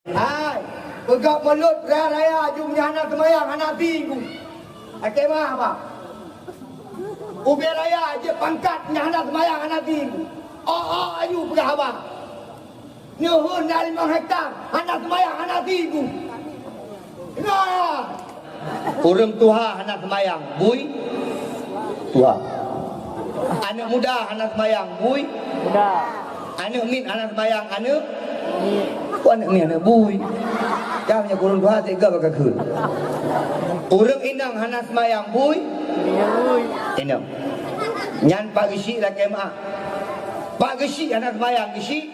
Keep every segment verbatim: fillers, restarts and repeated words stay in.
Hai, peugah mulod raya-raya aju meunyoe hana seumayang hana singgung. Akhé mah, bah. Ubé raya jeuet pangkat nyan hana seumayang hana singgung. Oh, oh, aju peugah haba. Nyoe hon na limong hektar, hana seumayang hana singgung. Nah. Ureuëng tuha hana seumayang, bui tuha. Aneuëk muda hana seumayang, bui muda. Aneuëk miet hana seumayang, aneuëk miet. Kok aneuëk miet, aneuëk bui? Kah nyoe ureuëng tuha sigoe bak kakheun. Ureuëng inong hana seumayang, bui inong. Nyan pak geusyik lakée meuah. Pak geusyik hana seumayang, geusyik.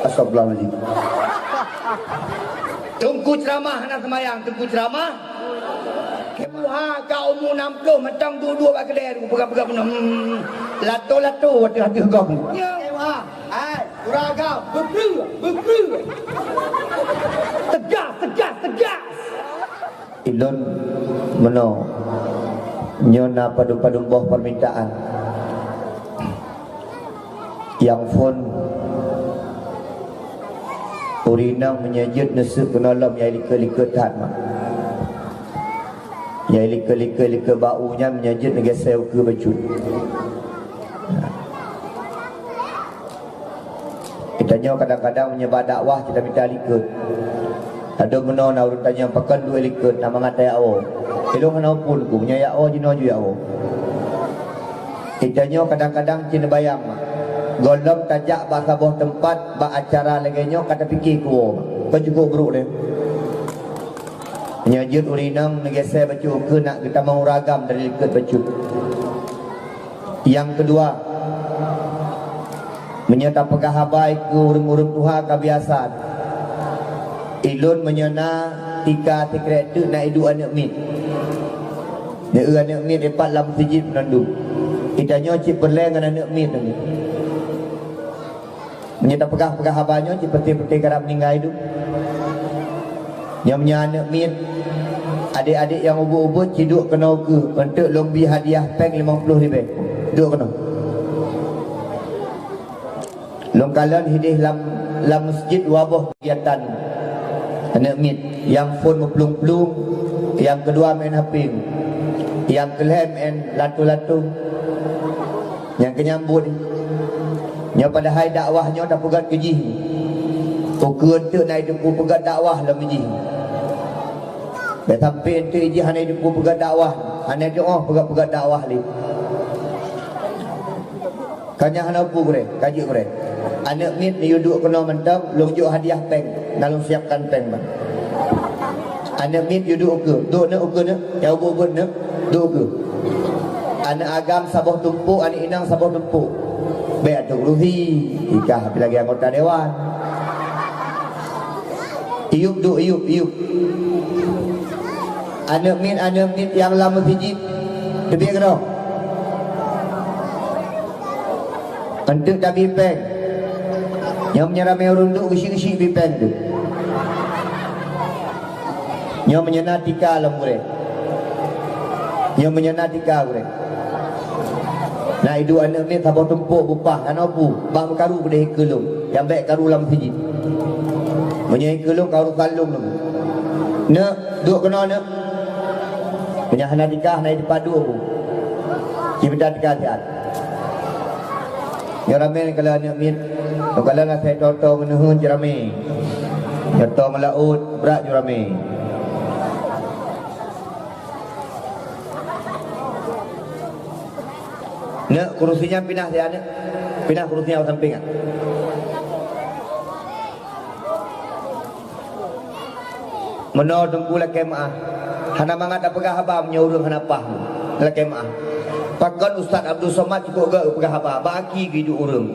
Astagfirullahaladzim. Teungku ceramah hana seumayang, teungku ceramah. Keuha ka umu enam puluh mantong duek-duek bak keudè tu, peugah-peugah bunoe. Hmm, lato-lato ateueh-ateueh gob. Keuha, hai, ureuëng agam, beukreueh, beukreueh. Tegas, tegas, tegas. Ilôn meunoe, nyoe na padum-padum boh permintaan. Nyang phon, ureuëng inong meunyoe jeuet neuseuek keunoe lom, nyang likot-likot that mak. Nyang likot-likot, likot bak u nyan meunyoe jeuet neugeusée ukeue bacut. Geutanyoe kadang-kadang meunyoe bak dakwah kita mita likot. Adoe meunoe na ureuëng tanyong pakon duek likot, na mangat tayak woe. Ilôn hana phon ku, meunyoe yak woe jinoe ju yak woe. Geutanyoe kadang-kadang cit neubayang mak. Gohlom tajak bak saboh teumpat bak acara lagée nyoe ka tapike keu woe mak. Kon cukôp brok deh. Meunyoe jeuet ureuëng inong neugeusée bacut ukeue nak geutamong ureuëng agam dari likot bacut. Nyang keudua, meunyoe tapeugah haba keu ureuëng-ureuëng tuha ka biasa, ilôn meunyoe na tika sikrek teuk na iduek aneuëk miet. Neueu aneuëk miet dipat lam meuseujid meunandum. Geutanyoe cit peureulée ngon aneuëk miet nyoe. Meunyoe tapeugah-peugah haba nyoe, cit peuté-peuté karab meuninggai dum. Nyoe meunyoe aneuëk miet, adék-adék nyang ubit-ubit, ci duek keunoe ukeue, eunteuk lôn bi hadiah péng limong ploh ribée. Duek keunoe. Lôn kalon hideh lam, lam meuseujid dua boh kegiatan aneuëk miet, nyang phon meuplueng-plueng, nyang keudua main H P, nyang keulhée main lato-lato. Nyang keu nyang buet, nyoe padahai dakwah nyoe tapeugét keu jih. Ukeue eunteuk na jiteupeue peugét dakwah lom jih. Bék sampoe eunteuk jih hana jiteupeue peugét dakwah, hana jeuet peugét-peugét dakwah lé. Ka nyan hana peue gurée, ka jeuet gurée. Aneuëk miet neuyue duek keunoe mantong, lôn jok hadiah péng, na lôn siapkan péng ban. Aneuëk miet yue duek ukeue, duek neuk ukeue neuk, nyang ubit-ubit neuk, duek ukeue. Aneuëk agam saboh tumpôk, aneuëk inong saboh tumpôk. Bék ateueh kerusi, ikah api lagée anggota dewan. Iyup duek, iyup, iyup. Aneuëk miet, aneuëk miet nyang lam meuseujid, teubiet keudroe. Eunteuk tabi péng. Nyoe meunyoe ramé ureuëng duek geusyik-geusyik bi péng tu. Nyoe meunyoe na tika lom gurée. Nyoe meunyoe na tika gurée. Na iduek aneuëk miet saboh tumpôk bupah, hana peue, bah meukaru peudeh ikeue lôn, nyang bék karu lam meuseujid. Meunyoe ikeue lôn karu salông lôn. Neuk, duek keunoe neuk. Meunyoe hana tika, hana dipadum. Ci mita tika siat. Nyoe ramé kalau aneuëk miet. Nyoe kalau na sai toto ngeuneuheun ci ramé. Nyoe to meulaôt brat ju ramé. Neuk, kurusi nyan pinah siat neuk. Pinah kurusi nyan sampéng nyan. Meunoe teungku lakée meuáh. Hana mangat tapeugah haba meunyoe ureuëng hana paih. Lakée meuáh. Pakon Ustaz Abdul Somad cukôp gét peugah haba, bak aki geuduek ureuëng.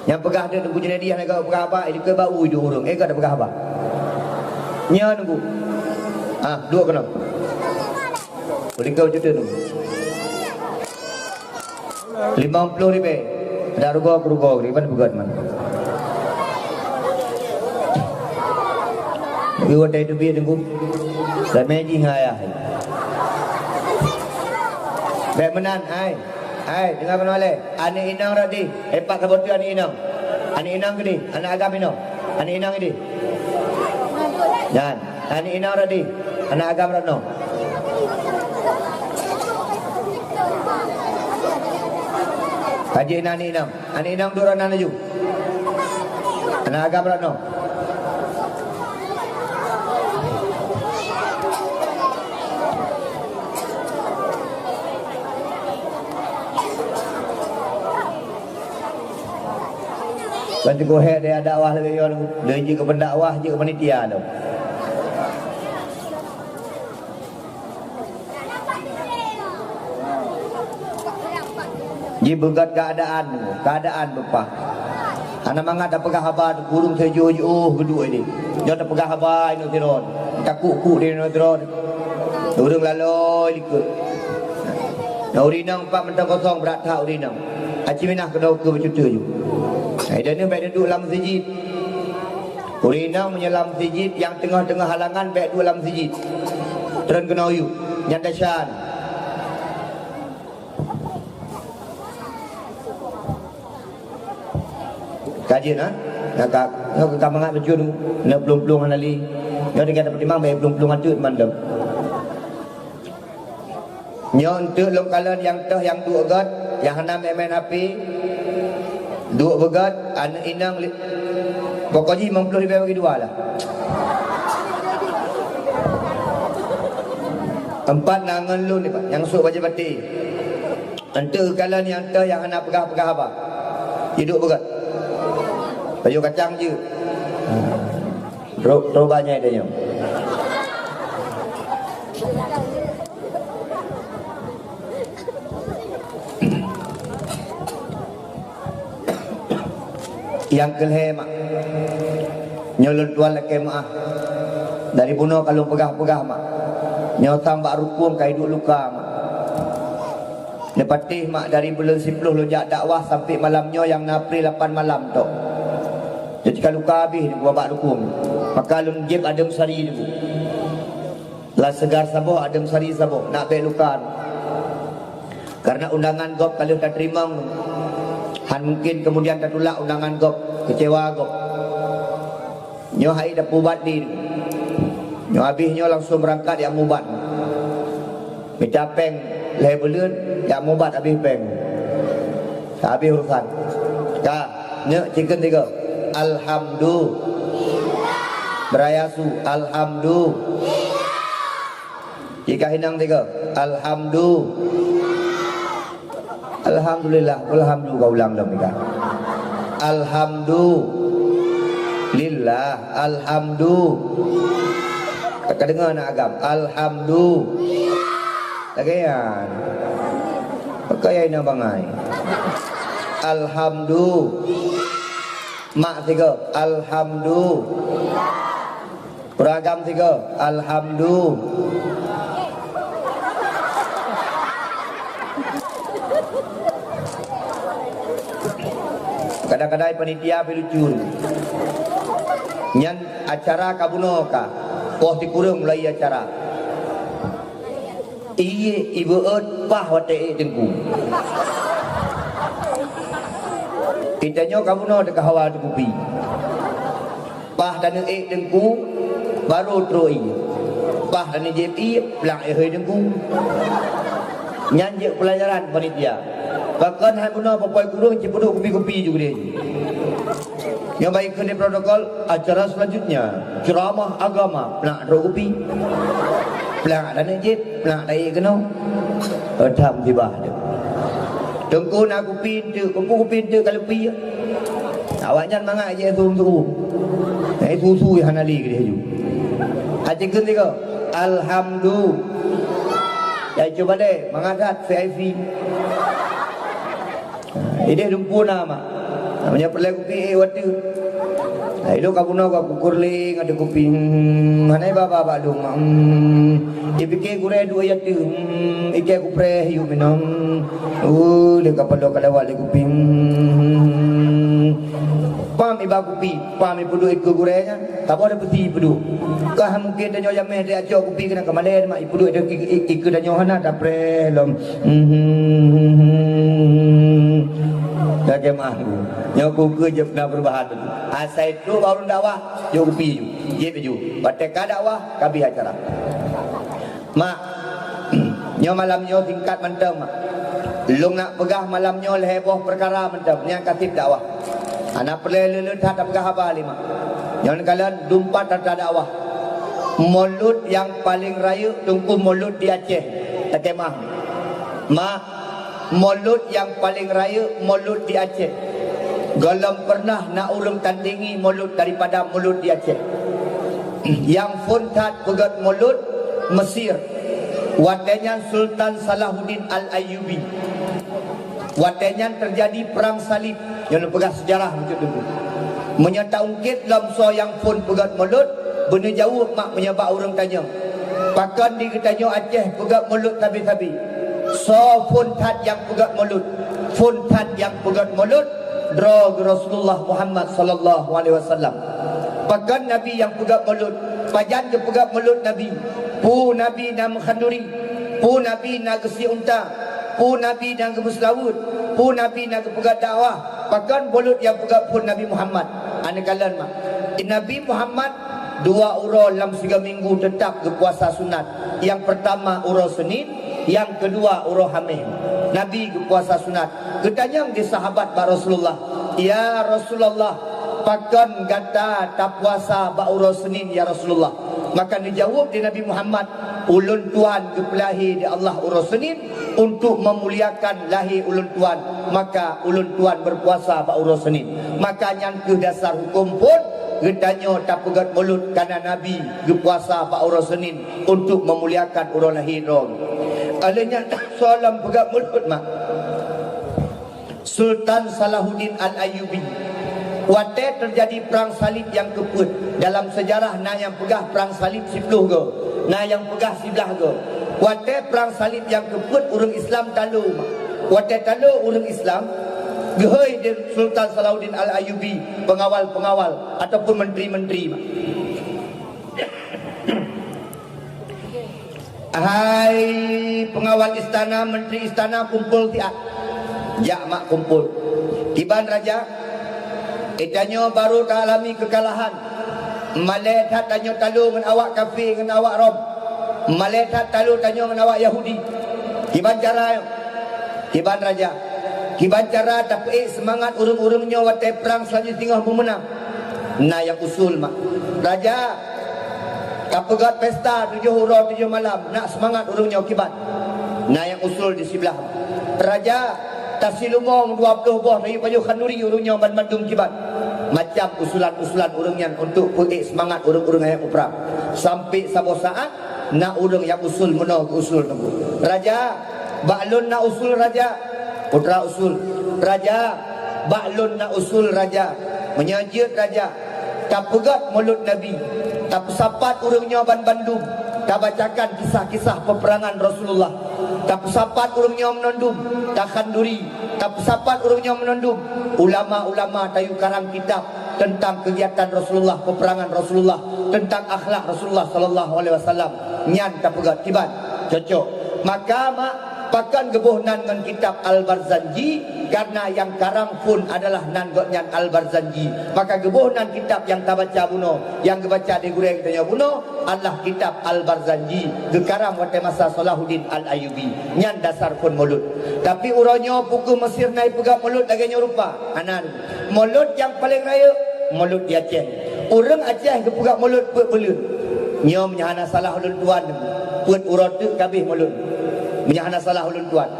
Nyang peugah deuek Teungku Junaidi hana gét peugah haba, di keu bak u iduek ureuëng. Eh, gét tapeugah haba. Nyan Teungku. Ah, duek keunoe. Beulikau jeuet tu. Limong ploh ribée. Dak rugoe keu rugoe, riban beugét man. Lagi watée teubiet Teungku. Ramé jih ngon ayah. Bék meunan, ai. Ai, deungoe keunoe lé. Aneuëk inong rot dih. Eh, pat saboh teuk aneuëk inong. Aneuëk inong keudeh, aneuëk agam inong. Aneuk inong ideh. Nyan, aneuk inong rot deh. Aneuk agam rot noe. Ka jeuet na aneuk inong. Aneuk inong duek rot nan laju. Aneuk agam rot noe. Ban teungoh hék daya dakwah lagèe nyoe, lé jeuet keu pendakwah, jeuet keu panitia lom. Jipeugöt keuadaan, keuadaan beupah. Hana mangat tapeugah haba, ureueng sijuh-juh geuduek lé. Nyoe tapeugah haba inoe sidroe, takuk-kuk di inoe sidroe. Ureueng laloi likot. Nah, ureueng inong pat mantong kosong, brat that ureueng inong. Aci minah keunoe keu beucuti ju. Nah, ideh nyoe bèk duek lam meuseujid. Ureueng inong meunyoe lam meuseujid nyang teungoh-teungoh halangan bèk duek lam meuseujid. Treun keunoe yue. Nyan desya. Ka jeuet na? Nah, ka, nyoe ka mangat bacut, na plueng-plueng hana lé. Nyoe tinggai tapeutimang bèk plueng-plueng ateueh mandum. Nyoe eunteuk lôn kalon nyang toh nyang duek göt, nyang hana meu'en-meu'en H P, duek beugöt, aneuk inong li-, pokok jih limong ploh ribèe bagi dua lah. Empat na ngon lôn ni, Pak, nyang sôk bajèe baté. Eunteuk kalon nyang toh nyang hana peugah-peugah haba. Jiduek beugöt. Pajoh kacang jeuet. Ha. Ro-, roh banyak dia nyoe. Nyang keu lhèe, mak. Nyoe lôn tuan lakèe meu'ah. Dari bunoe ka lôn peugah-peugah, mak. Nyoe sang bak rukông ka iduek luka, mak. Neupatéh, mak, dari buleuen siploh lôn jak dakwah sampoe malam nyoe nyang na pri lapan malam tok. Jadi ka luka abéh nyoe bak rukông. Maka lôn jieb adeuem sari nyoe. Lam seugar saboh, adeuem sari saboh, nak bèk luka. Karena undangan gob ka lheueh tateurimong, han mungkin kemudian tatulak undangan gob, keucewa gob. Nyoe hai tapeuubat di. Nyoe abéh nyoe langsung beurangkat jak meuubat. Mita péng lhèe buleuen, jak meuubat abéh péng. Ka abéh urusan. Ka, nyoe cikheun tiga. Alhamdu. Beuraya su, alhamdu. Jika hinang tiga. Alhamdu. Alhamdulillah, alhamdu ka ulang lom tiga. Alhamdulillah, alhamdu. Ka deungoe na agam. Alhamdu. Lagèe nyan. Pakon ya inong bangai. Alhamdu. Mak tiga. Alhamdu. Ureueng agam tiga. Alhamdu. Kadang-kadang panitia pi lucu. Nyan acara ka bunoe ka. Poh sikureueng mulai acara. Ié ibeuet pah watèe ék teungku. Geutanyoe ka bunoe teuka hawa teukupi. Pah taneuk ék teungku, barô trok ié. Pah taneuk jieb ié, plak éh hôi teungku. Nyan jeuet peulajaran panitia. Pakon hai bunoe peue-peue kureueng cipeuduek kupi-kupi ju keudéh. Nyoe bak ikheun di protokol, acara selanjutnya, ceramah agama, plak trok kupi. Plak taneuk jieb, plak taék keunoe. Oh, tham sibah tu. Teungku na kupi eunteuk, kupi, kupi eunteuk ka leupi. Awaknyan mangat jih suum-suum. Eh, susu hana lé keudéh ju. Aci kheun tiga. Alhamdu. Ya, cuba deh, mangat that V I P. Ideh lumpur na, mak. Meunyoe peureulèe kupi ék watèe. Hai lôn ka bunoe ka kukureueng ateueh kupi. Hmm, hana iba-ba bak lôn, mak. Hmm, ipike gurèe duek ateueh. Hmm, ikèe kupreh yue minong. Uh, lé ka padub ka lewat lé kupi. Hmm. Pam iba kupi, pam ipeuduek ikeue gurèe nyan. Saboh dapeusi ipeuduek. Kah mungken tanyoe jamèe teuacok kupi keunan keumalèe mak ipeuduek i-, i-, ikeue tanyoe hana tapreh lom. Hmm. Ka khemah tu. Nyoe ku keue jeuet na perubahan tu. Asai trok bak ureueng dakwah, jok kupi ju. Jieb ju. Watèe ka dakwah, ka abéh acara. Mak, nyoe malam nyoe singkat mantong, Mak. Lôn nak peugah malam nyoe lhèe boh peukara mantong nyang ka sép dakwah. Hana peureulèe le-le that tapeugah haba lé, Mak. Nyoe kalon dumpat atra dakwah. Mulod nyang paleng rayeuk teungku mulod di Aceh, takeumah. Mak, mulod nyang paleng rayeuk mulod di Aceh. Gohlom pernah na ureueng tandingi mulod daripada mulod di Aceh. Nyang phôn that peugöt mulod Mesir. Watèe nyan Sultan Salahuddin Al-Ayyubi. Watèe nyan teujadi perang salib. Nyoe lôn peugah seujarah bacut teungku. Meunyoe taungkét lom soe nyang phôn peugöt mulod, beuneujaweueb mak meunyoe bak ureueng tanyong. Pakon di geutanyoe Aceh peugöt mulod sabe-sabe? Soe phôn that nyang peugöt mulod? Phôn that nyang peugöt mulod droe geuh Rasulullah Muhammad sallallahu alaihi wasallam. Pakon Nabi nyang peugöt mulod? Pajan geupeugöt mulod Nabi? Peue Nabi na meukhanduri? Peue Nabi na geusie unta? Peue Nabi na geumeuseulaweuet? Peue Nabi na geupeugöt dakwah? Pakon mulod nyang peugöt phôn Nabi Muhammad? Aneuk kalon mak. Nabi Muhammad dua uroe lam sigoe minggu teutap geupuasa sunat. Nyang peurtama uroe Senin, nyang keudua uroe Hamèh. Nabi geupuasa sunat. Geutanyong di sahabat bak Rasulullah, "Ya Rasulullah, pakon gata tapuasa bak uroe Senin, ya Rasulullah?" Maka neujaweueb di Nabi Muhammad, "Ulôn tuan geupeulahé di Allah uroe Senin, untuk memuliakan lahé ulôn tuan, maka ulôn tuan berpuasa bak uroe Senin." Maka nyan keuh dasar huköm phôn geutanyoe tapeugöt mulod, karena Nabi geupuasa bak uroe Senin untuk memuliakan uroe lahé droe. Oleh nyan, soe lom peugöt mulod mak? Sultan Salahuddin Al-Ayyubi. Watèe teujadi perang salib nyang keupeuet, dalam seujarah na nyang peugah perang salib siploh goe, na nyang peugah siblaih goe. Watèe perang salib nyang keupeuet ureueng Islam talo mak. Watèe talo ureueng Islam, geuhôi di Sultan Salahuddin Al-Ayyubi pengawal-pengawal ataupun menteri-menteri mak. Hai pengawal istana, menteri istana, kumpul siat. Jak mak kumpul. Kiban raja, geutanyoe barô taalami keukalahan. Malèe that tanyoe talo ngon awak kafé, ngon awak Rom. Malèe that talo tanyoe ngon awak Yahudi. Kiban cara, kiban raja, kiban cara tapeuék seumangat ureueng-ureueng nyoe watèe prang seulaju singoh meumeunang? Na nyang usul mak. Raja, tapeugöt pesta tujoh uroe tujoh malam, nak seumangat ureueng nyoe kiban. Na nyang usul di siblaih. Raja, tasilumong dua ploh boh tayue pajoh khanduri ureueng nyoe banmandum kiban. Macam usulan-usulan ureueng nyan untuk peuék seumangat ureueng-ureueng nyang muprang. Sampai saboh saat, na ureueng nyang usul meunoe geuusul teungku. Raja, bak lôn na usul raja. Putra usul. Raja, bak lôn na usul raja. Meunyoe jeuet raja, tapeugöt mulod Nabi, tapeusapat ureueng nyoe banmandum, tabacakan kisah-kisah peupeurangan Rasulullah, tapeusapat ureueng nyoe meunan dum, takhanduri, tapeusapat ureueng nyoe meunan dum, ulama-ulama tayue karang kitab teuntang keugiatan Rasulullah, peupeurangan Rasulullah, teuntang akhlak Rasulullah sallallahu alaihi wasallam. Nyan tapeugöt kiban, cocok. Maka mak, pakon geuboh nan ngon kitab Al-Barzanji? Karena nyang karang phôn adalah nan gobnyan Al-Barzanji. Maka geuboh nan kitab nyang tabaca bunoe, nyang geubaca di gurèe geutanyoe bunoe adalah kitab Al-Barzanji, geukarang watèe masa Salahuddin Al-Ayyubi. Nyan dasar phôn mulod. Tapi uroe nyoe peu kheueh Mesir na jipeugah mulod lagèe nyoe rupa? Hana. Mulod nyang paleng rayeuk, mulod di Aceh. Ureueng Aceh geupeugah mulod peuet buleuen. Nyoe meunyoe hana salah ulôn tuan, peuet uroe teuk ka abéh mulod. Meunyoe hana salah ulôn tuan.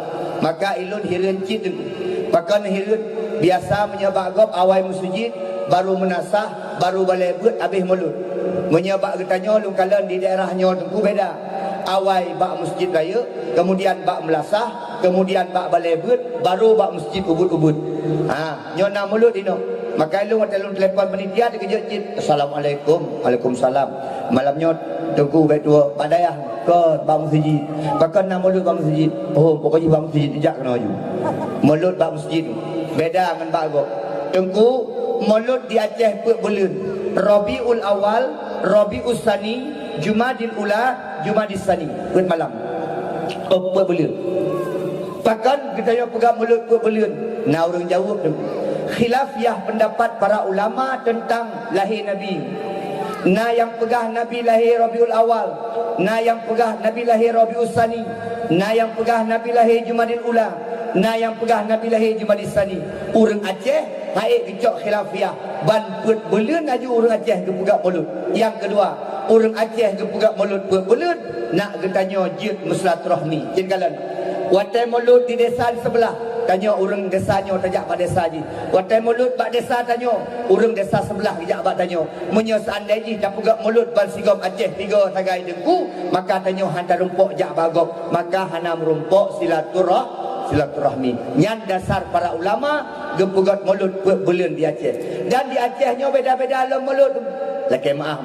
Maka ilôn hireuen cit teungku. Pakon hireuen? Biasa meunyoe bak gob awai meuseujid, barô meunasah, barô balèe beuet abéh mulod. Meunyoe bak geutanyoe lôn kalon di daerah nyoe teungku beda. Awai bak meuseujid rayeuk, kemudian bak meulasah, kemudian bak balèe beuet, barô bak meuseujid ubit-ubit. Ha, nyoe na mulod inoe. Maka ilôn watèe lôn telepon panitia teukeujot cit, "Assalamualaikum." "Waalaikumsalam." "Malam nyoe Teungku bèk tuwoe bak dayah, kon bak meuseujid." "Pakon na mulod bak meuseujid?" "Oh, pokok jih bak meuseujid, jak keunoe aju." Mulod bak meuseujid beda ngon bak gob. Teungku, mulod di Aceh peuet buleuen, Rabiul Awal, Rabius Sani, Jumadil Ula, Jumadis Sani. Peuet malam. Oh, peuet buleuen. Pakon geutanyoe peugah mulod peuet buleuen? Na ureuëng jaweueb teungku. Khilafiah peundapat para ulama teuntang lahé Nabi. Na nyang peugah Nabi lahé Rabiul Awal, na nyang peugah Nabi lahé Rabiul Tsani, na nyang peugah Nabi lahé Jumadil Ula, na nyang peugah Nabi lahé Jumadil Tsani. Ureuëng Aceh han ék geucok khilafiah, ban peuet buleuen laju ureuëng Aceh geupeugah mulod. Nyang keudua, ureuëng Aceh geupeugah mulod peuet buleuen, nak geutanyoe jeuet meusilaturahmi. Jeuet kalon. Watée mulod di desa di seubeulah, tanyoe ureuëng desa nyoe tajak bak desa jih. Watée mulod bak desa tanyoe, ureuëng desa seubeulah geujak bak tanyoe. Meunyoe seandai jih tapeugah mulod ban sigom Aceh tiga sagai teungku, maka tanyoe han tarumpok jak bak gob, maka hana meurumpok silaturah-, silaturahmi. Nyan dasar para ulama geupeugah mulod peuet buleuen di Aceh. Dan di Aceh nyoe beda-beda lom mulod. Lakée meuáh.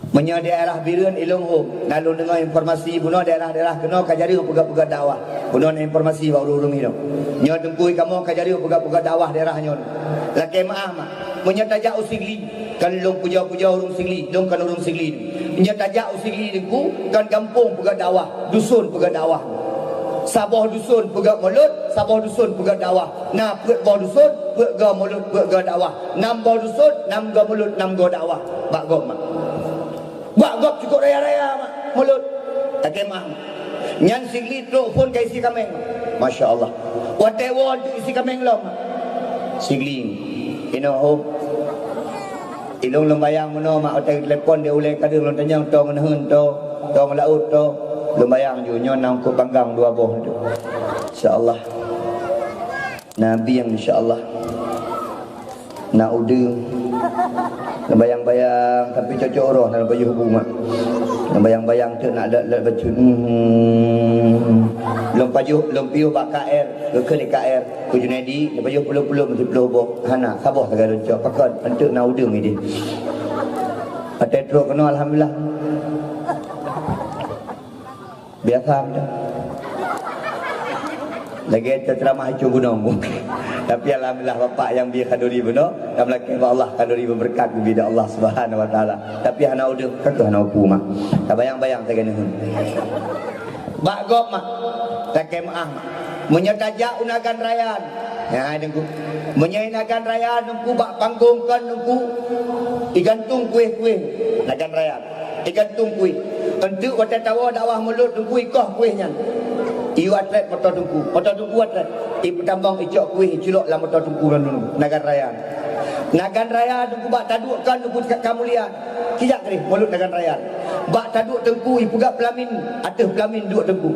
Meunyoe daerah Bireuen ilong hom, na lôn deungoe informasi bunoe daerah-daerah keunoe ka jareueng peugah-peugah dakwah. Bunoe na informasi bak ureuëng-ureuëng inoe. Nyoe teungku kamoe ka jareueng peugah-peugah dakwah daerah nyoe. Lakée meuáh mak. Meunyoe tajak u Sigli, kon lôn pujoe-pujoe ureuëng Sigli, lôn kon ureuëng Sigli. Meunyoe tajak u Sigli teungku, kon gampông peugah dakwah, dusun peugah dakwah. Saboh dusun peugah mulod, saboh dusun peugah dakwah. Na peuet boh dusun, peuet go mulod, peuet go dakwah. Nam boh dusun, nam go mulod, nam go dakwah. Bak gob mak. Bak gob cukôp raya-raya mak, mulod. Lakée meuáh. Nyan Sigli trok phon ka isi kaméng. Masya Allah. Watée woe teuk isi kaméng lom mak. Sigli. Inoe hom. Ilong lôn bayang meunoe mak, watée telepon di ulée kadeueng lôn tanyong, "Toh ngon hon, toh, toh ngon laôt, toh?" Lôn bayang ju nyoe na eungkôt panggang dua boh tu. Insya Allah. Na bieng, insya Allah. Na udeueng. Lôn bayang-bayang, tapi cocok roh na lôn pajoh bu mak. Lôn bayang-bayang teuk nak leuet-leuet bacut. Hmm. Lôn pajoh, lôn piôh bak K R, geukheun lé K R. Ku Junaidi, lôn pajoh puluh-puluh meusiplôh boh. Hana, saboh sagai lôn cok. Pakon, enteuk na udeueng ideh. Watée trok keunoe, alhamdulillah. Biasa meunan. Lagée teuceramah icue gunong. Tapi alhamdulillah, bapak nyang bi khanduri bunoe, kamoe lakée bak Allah khanduri beubeureukat geubri lé Allah Subhanahu wa Taala. Tapi hana udeueng, ka kheueh hana upu mak. Tabayang-bayang sagai neuheun. Bak gob mak, lakée meuáh mak. Meunyoe tajak u Nagan Raya, nyan hai teungku. Meunyoe i Nagan Raya teungku, bak panggong kon teungku, igantung kueh-kueh Nagan Raya. Igantung kueh. Enteuk watée tawoe dakwah mulod teungku, ikoh kueh nyan. Iyue atret moto teungku. Moto teungku atret. Ipeutamong, icok kueh, iculok lam moto teungku nyan, Nagan Raya. Nagan Raya teungku bak taduek kon teungku ka mulia. Kijak keudeh mulod Nagan Raya. Bak taduek teungku, ipeugah peulamin, ateueh peulamin duek teungku.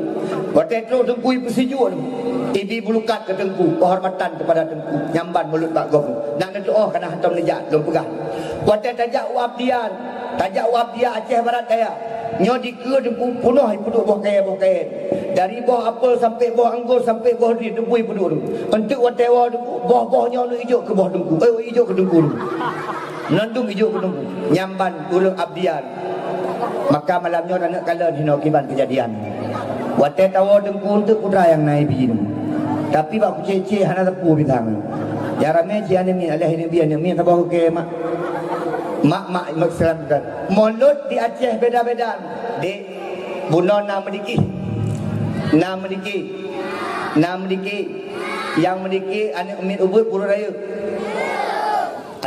Watée trok teungku, ipeusijuek teungku. Ibi bulukat keu teungku, penghormatan kepada teungku. Nyan ban mulod bak gob. Nak neutuoh kana hantom neujak, lôn peugah. Watée tajak u Abdian, tajak u Abdian Aceh Barat Daya. Nyoe dikeue teungku peunoh ipeuduek boh kayée, boh kayée. Dari boh apel sampai boh anggô sampai boh drien teungku ipeuduek teungku. Enteuk watée woe teungku, boh-boh nyoe neujok keu boh teungku. Eh, ijok keu teungku teungku. Nandum ijok keu teungku. Nyan ban ureuëng Abdian. Maka malam nyoe aneuk kalon hinoe kiban keujadian. Watée tawoe teungku, enteuk putra nyang na ibi teungku. Tapi bak kucék-cék hana teupeu pisang. Nyang ramé cit aneuk miet, alah aneuk bi, aneuk miet saboh keu mak. Mak-mak, mak seulamatkan. Mulod di Aceh beda-beda. Dek, bunoe na meudikeh. Na meudikeh. Na meudikeh. Nyang meudikeh aneuk miet ubeuet peurunoe rayeuk.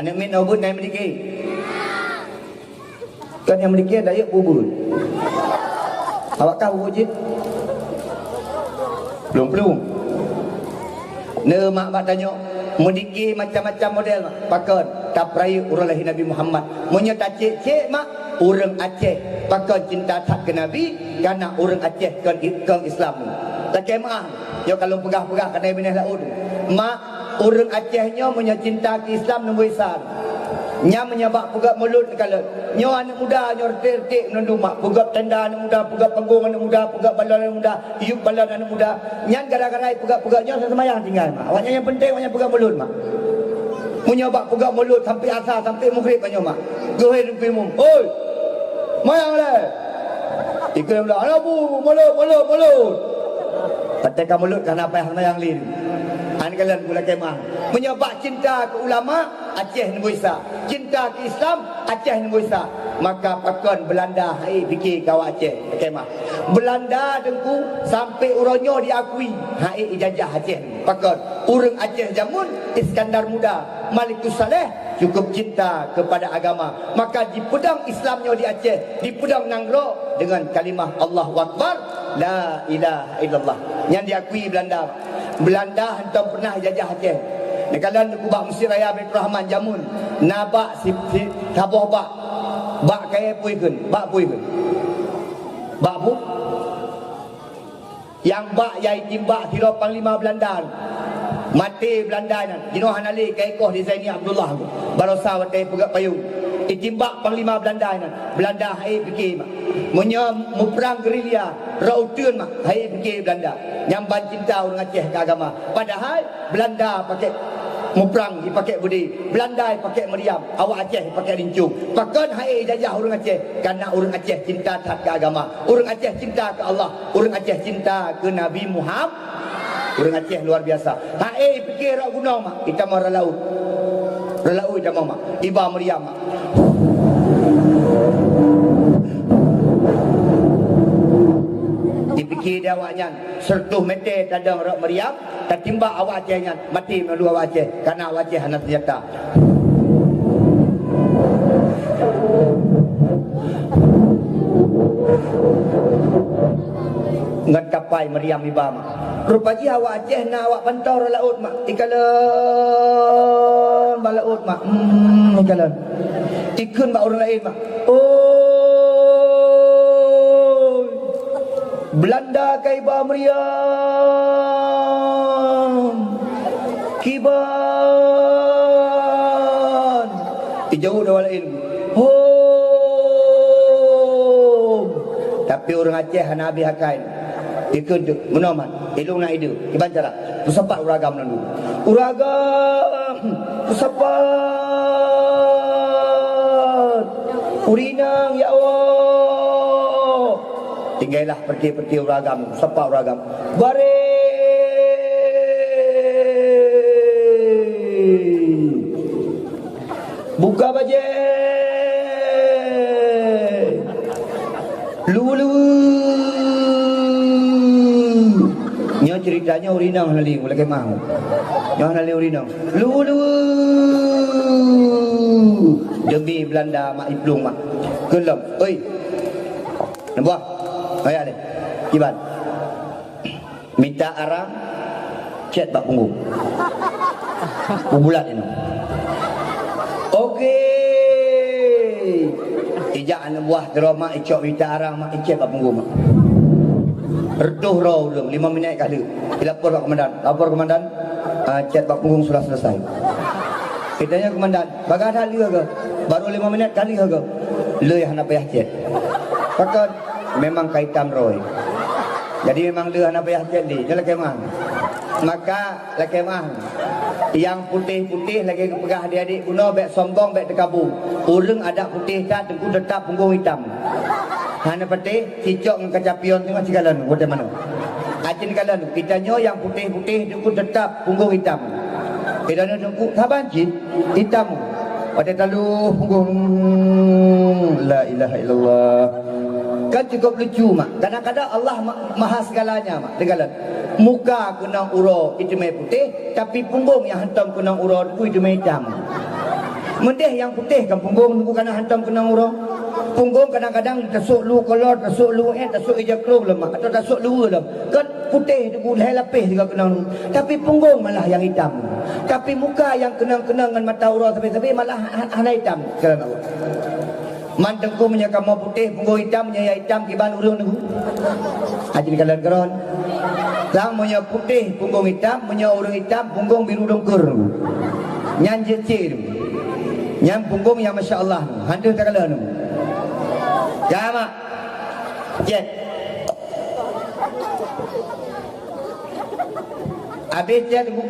Aneuk miet na ubeuet na meudikeh. Kan nyang meudikeh rayeuk ubeuet. Awak kah ubeuet jih? Plueng-plueng. Neumak bak tanyoe, meudikeh macam-macam model, mak. Pakon? Tapeurayeuk uroe lahé Nabi Muhammad. Meunyoe tacék-cék, mak, ureuëng Aceh, pakon cinta that keu Nabi, kana ureuëng Aceh kon, kon Islam. Lakée meuáh, nyoe ka lôn peugah-peugah keuhai binéh laôt. Mak, ureuëng Aceh nyoe meunyoe cinta keu Islam neubri sa. Nyan meunyoe bak peugét mulod neukalon. Nyoe aneuëk muda nyoe reuteh-reuteh meunundum mak. Peugét tenda aneuëk muda, peugét panggong aneuëk muda, peugét balon aneuëk muda, yup balon aneuëk muda. Nyan gara-gara peugét-peugét nyoe seumayang tinggai mak. Awaknyan nyang peunteng awaknyan peugét mulod mak. Meunyoe bak peugét mulod sampoe asa, sampoe meugrib nyoe mak. Geuhôi teungku imum, "Oi! Mayang lé!" Ikeu mulod, "Hana bu, mulod, mulod, mulod!" Watée ka mulod ka hana payah seumayang lé. Hana kalon gula kemah. Meunyoe bak cinta keu ulama, Aceh neubri sa. Cinta keu Islam, Aceh neubri sa. Maka pakon Beulanda han ék pike keu awak Aceh kemah. Beulanda Teungku sampai uroe nyoe diakui han ék ijajah Aceh. Pakon? Ureuëng Aceh jameun Iskandar Muda, Malikus Saleh cukup cinta kepada agama. Maka jipeudong Islam nyoe di Aceh, jipeudong nanggroe dengan kalimah Allahu Akbar, la ilaha illallah. Nyan diakui Beulanda. Beulanda hantom pernah jajah Aceh. Neukalon Teungku bak Mesjid Raya Baiturrahman jameun na bak si, si, saboh bak. Bak kayée pui kheun, bak pui kheun. Bak bu. Nyang bak nyang itimbak sidroe panglima Beulanda. Maté Beulanda nyan. Jinoe hana lé ka ikoh di Zaini Abdullah. Baroesa watée peugah payong. Itimbak panglima Beulanda nyan. Beulanda han ék pike mak. Meunyoe muprang gerilya, rot uteuen mak, han ék pike Beulanda. Nyang ban cinta ureuëng Aceh keu agama. Padahai Beulanda pakai muprang, ipakée beudé. Beulanda ipakée meuriam, awak Aceh ipakée rincong. Pakon han ék ijajah ureuëng Aceh? Karena ureuëng Aceh cinta that keu agama. Ureuëng Aceh cinta keu Allah. Ureuëng Aceh cinta keu Nabi Muhammad. Ureuëng Aceh luar biasa. Han ék ipike rot gunong mak, itamong rot laôt. Rot laôt itamong mak. Iba meuriam mak. Dipike di awaknyan, seratus meter tadong rot meuriam, tatimbak awak Aceh nyan, maté meulalu awak Aceh, karena awak Aceh hana seunjata. Ngon kapai meuriam iba mak. Rupa jih awak Aceh na awak pantoe rot laôt mak. Ikalon bak laôt mak. Hmm, ikalon. Ikheun bak ureuëng laén mak. Oi! Beulanda ka iba meuriam. Kiban. Ijaweueb lé awak laén. Hom. Tapi ureuëng Aceh hana habéh akai. Ikheun teuk, meunoe mat. Ilong na ide. Kiban cara. Peusapat ureuëng agam nyan dulu. Ureuëng agam. Peusapat. Ureuëng inong, ya Allah. Tinggailah peureute-peureute ureuëng agam, sapa ureuëng agam. Bareh! Buka bajée! Luweue-luweue! Nyoe ceurita nyoe ureuëng inong hana lé, lakée meuah. Nyoe hana lé ureuëng inong. Luweue-luweue! Demi Beulanda mak iplueng mak. Keu lom. Oi! Neuboh. Ayah lé. Kiban. Mita arang, cét bak punggong. Bubulat inoe. Oke. Ijak aneuk buah droe mak, icok mita arang mak, icét bak punggong mak. Reutôh droe ureuëng, lima minét ka lheueh. Ilapor bak komandan. Lapor komandan, ah, cét bak punggong sudah selesai. Itanya komandan, Bagaih that lheueh keuh? Baru lima minét ka lheueh keuh? Lheueh hana payah cét. Pakon? Memang ka itam droe. Jadi memang lheueh hana payah cét lé. Nyoe lakée meuah. Maka lakée meuah. Nyang putéh-putéh lagée geupeugah adik-adik bunoe bék sombong, bék teukabu. Ureuëng adak putéh that teungku teutap punggong itam. Hana patéh, cicok ngon kaca pion teungoh sikalon, watée manoe. Acin kalon, geutanyoe nyang putéh-putéh teungku teutap punggong itam. Geutanyoe teungku saban cit itam. Watée taloh punggong, la ilaha illallah. Kan cukup lucu mak. Kadang-kadang Allah ma-, maha segalanya mak. Teugalan. Muka keunong uroe iteumé putéh, tapi punggong nyang hantom keunong uroe teungku iteumé itam. Meudeh nyang putéh kan punggong teungku kana hantom keunong uroe. Punggong kadang-kadang tasok lu kolor, tasok lu éh, tasok ija krong lom mak, atau tasok luweue lom. Kan putéh teungku lhée lapéh juga keunong. Tapi punggong malah nyang itam. Tapi muka nyang keunong-keunong ngon mata uroe sabe-sabe malah ha-, hana itam. Sekarang Allah. Man teungku meunyoe kamoe putéh punggong itam, meunyoe nyang itam kiban ureuëng teungku. Hajin kalon keron. Sang meunyoe putéh punggong itam, meunyoe ureuëng itam punggong biru dongker teungku. Nyan jeuet cit teungku. Nyan punggong nyang masya Allah teungku. Hana takalon teungku. Jamak. Cét. Abéh cét teungku.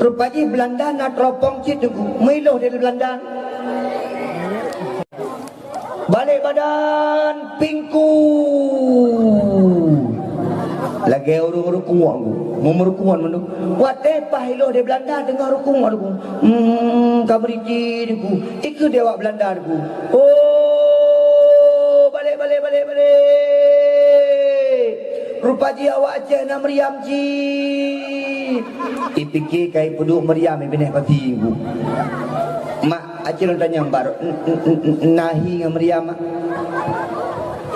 Rupa jih Beulanda na teropong cit teungku. Meuiloh dari Beulanda. Balek badan pingku. Lagée ureuëng rukuek teungku. Meureukuek mandum. Watée paih iloh dari Beulanda teungoh rukuek teungku. Hmm, ka meuriti teungku. Ikeu di awak Beulanda teungku. Oh, balek, balek, balek, balek. Rupa jih awak Aceh na Maryam cit. Ipike ka ipeuduek Maryam i binéh pasi, Bu. Mak, aci lôn tanyong baru, n-, n-, n-, n-, nahi ngon Maryam, Mak?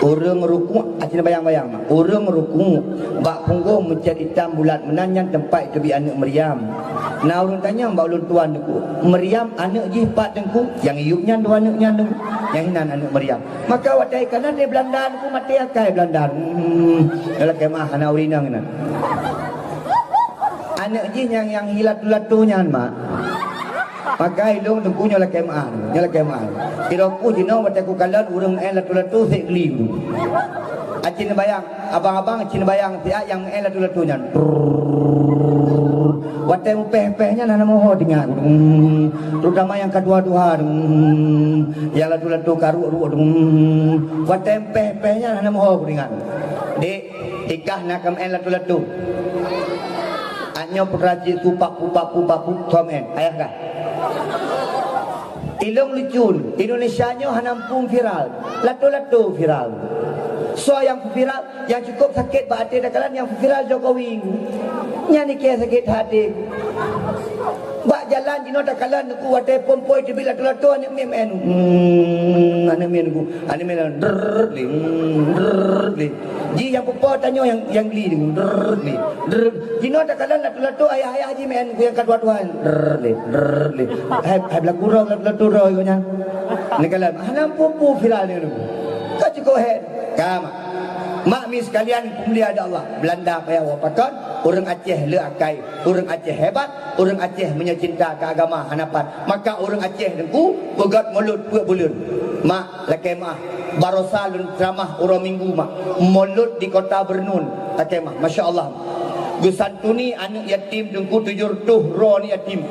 Ureuëng ruku', aci neubayang-bayang, Mak. Ureuëng ruku' bak punggong meucet itam bulat meunan, nyan teumpat iteubiet aneuëk Maryam. Na ureuëng tanyong bak ulôn tuan Teungku, "Maryam aneuëk jih pat, Teungku?" Nyang iyup nyan dua aneuëk nyan, Teungku. Nyang hinan aneuëk Maryam. Maka watée ka na di Beulanda Teungku, maté akai Beulanda. Hmm, nyoe lakée meuah hana ureuëng inong inan. Aneuëk jih nyang, nyang hi latu-latu nyan, Mak. Maka ilôn Teungku nyoe lakée meuah, nyoe lakée meuah. Sidroe kuh jinoe watée kukalon ureuëng meu'én latu-latu sek geli. Aci neubayang, abang-abang aci neubayang siat nyang meu'én latu-latu nyan. Watée mupéh-péh nyan hana meuho teuingat. Hmm, terutama nyang ka tuha-tuha. Hmm, nyang latu-latu ka ruek-ruek. Hmm, watée mupéh-péh nyan hana meuho teuingat. Dek, ikah na ka meu'én latu-latu? Anyoe putra cit, pupak, pupak, pupak, pupak, ka meu'én. Ayah kah? Ilôn lucu, Indonesia nyoe hana muphom viral. Latu-latu viral. Soe nyang viral, nyang cukup sakét bak até takalon nyang viral Jokowi. Nyan ikée sakét até. Bak jalan jinoe takalon Teungku, watée phon-phon iteubiet latu-latu aneuëk miet meu'én. Hmm, aneuëk miet Teungku. Aneuëk miet drrrr lé, hmm, drrrr lé. Jih nyang pupo tanyoe nyang, nyang geli Teungku. Drrrr lé, drrrr. Jinoe takalon latu-latu ayah-ayah jih meu'én nyang ka tuha-tuha. Drrrr lé, drrrr lé. Hai, hai beulaku droe, latu-latu droe nyan. Neukalon, hana muphom viral nyoe Teungku. Ka cukup hék. Ka, Mak. Mak mi sekalian, peumulia di Allah. Beulanda payah woe pakon, ureuëng Aceh le akai, ureuëng Aceh hebat, ureuëng Aceh meunyoe cinta keu agama hana pat. Maka ureuëng Aceh Teungku peugét mulod peuet buleuen. Mak, lakée meuah, barosa lôn ceramah uroe Minggu, Mak. Mulod di Kota Bernun, lakée meuah. Masya Allah. Geusantuni aneuëk yatim Teungku, tujoh reutôh droe aneuëk yatim.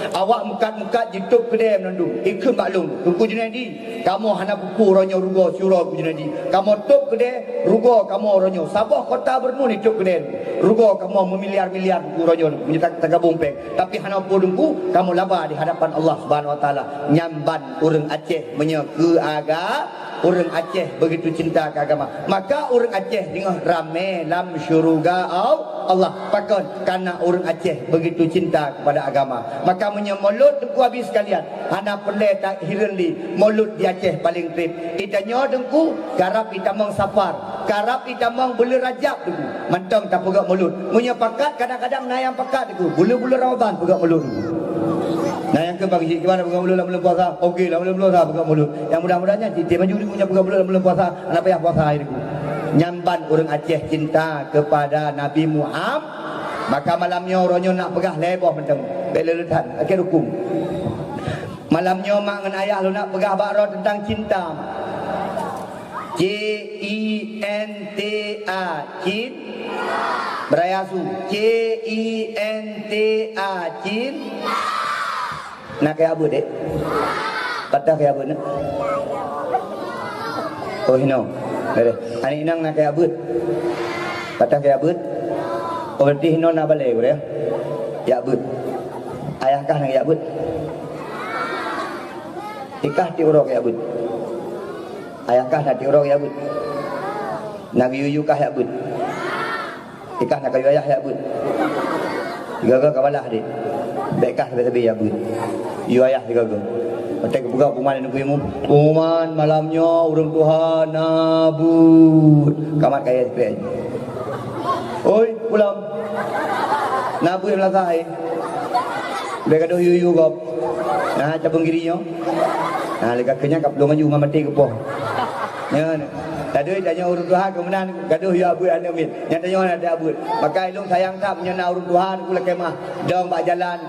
Awak meukat-meukat jitôb keudée meunandum. Ikheun bak lôn, Teungku Junaidi, kamoe hana peue-peue uroe nyoe rugoe siuroe Teungku Junaidi. Kamoe tôb keudée rugoe kamoe uroe nyoe. Saboh Kota Bernun itôb keudée. Rugoe kamoe meumiliar-miliar Teungku uroe nyoe meunyoe ta-, tagabong péng. Tapi hana peue Teungku, kamoe laba di hadapan Allah Subhanahu Wa Taala. Nyan ban ureuëng Aceh meunyoe keu aga-, ureuëng Aceh begitu cinta keu agama. Maka ureuëng Aceh deungoe ramé lam syeuruga Al-, Allah. Pakon? Karena ureuëng Aceh begitu cinta kepada agama. Maka meunyoe mulod Teungku abi sekalian, hana peureulée tahireuen lé, mulod di Aceh paleng treb. Itanyoe Teungku, karab itamong Safar, karab itamong buleuen Rajab Teungku, mantong tapeugét mulod. Meunyoe pakat, kadang-kadang na nyang pakat Teungku, buleuen-buleuen Ramadan peugét mulod Teungku. Na nyang keu bagi cit, kiban peugét mulod lam buleuen puasa? Oke, lam buleuen puasa peugét mulod. Nyang mudah-mudah nyan cit, maju Teungku, nyang peugét mulod lam buleuen puasa, hana payah puasa hai Teungku. Nyan ban ureuëng Aceh cinta kepada Nabi Muhammad. Maka malam nyoe uroe nyoe nak peugah lhée boh mantong. Bék lé-lé that, akhé rukun. Malam nyoe mak ngon ayah lôn nak peugah bak droe teuntang cinta. C I N T A, cin. Beuraya su. C I N T A, cin. Na keu jak beuet, Dek? Pat keu jak beuet, na? Oh, hinoe. Beureh. Aneuk inong na keu jak beuet? Pat keu jak beuet? Oh, berarti hinoe na balée, beureh? Jak beuet. Ayah kah na keu jak beuet? Ikah tiep uroe keu jak beuet? Ayah kah na tiep uroe keu jak beuet? Na geuyue-yue kah jak beuet? Ikah na keu yue ayah jak beuet? Sigoe-goe ka balaih, Dek. Bék kah sabe-sabe jak beuet. Yue ayah sigoe-goe. Watée geupeugah pengumuman, pengumuman malam nyoe ureuëng tuha na beuet. Ka mat kayée siplek. Oi, pulang. Na beuet meunasah, eh. Bék gadôh yue-yue gob. Na cabeueng giri nyoe. Na lé ka keu nyan ka plueng aju ngon maté geupoh. Nyan. Tadi tanyoe ureuëng tuha keu meunan gadôh yue jak beuet aneuk miet. Nyan tanyoe na jak beuet. Maka ilôn sayang that meunyoe na ureuëng tuha Teungku lakée meuah dong bak jalan.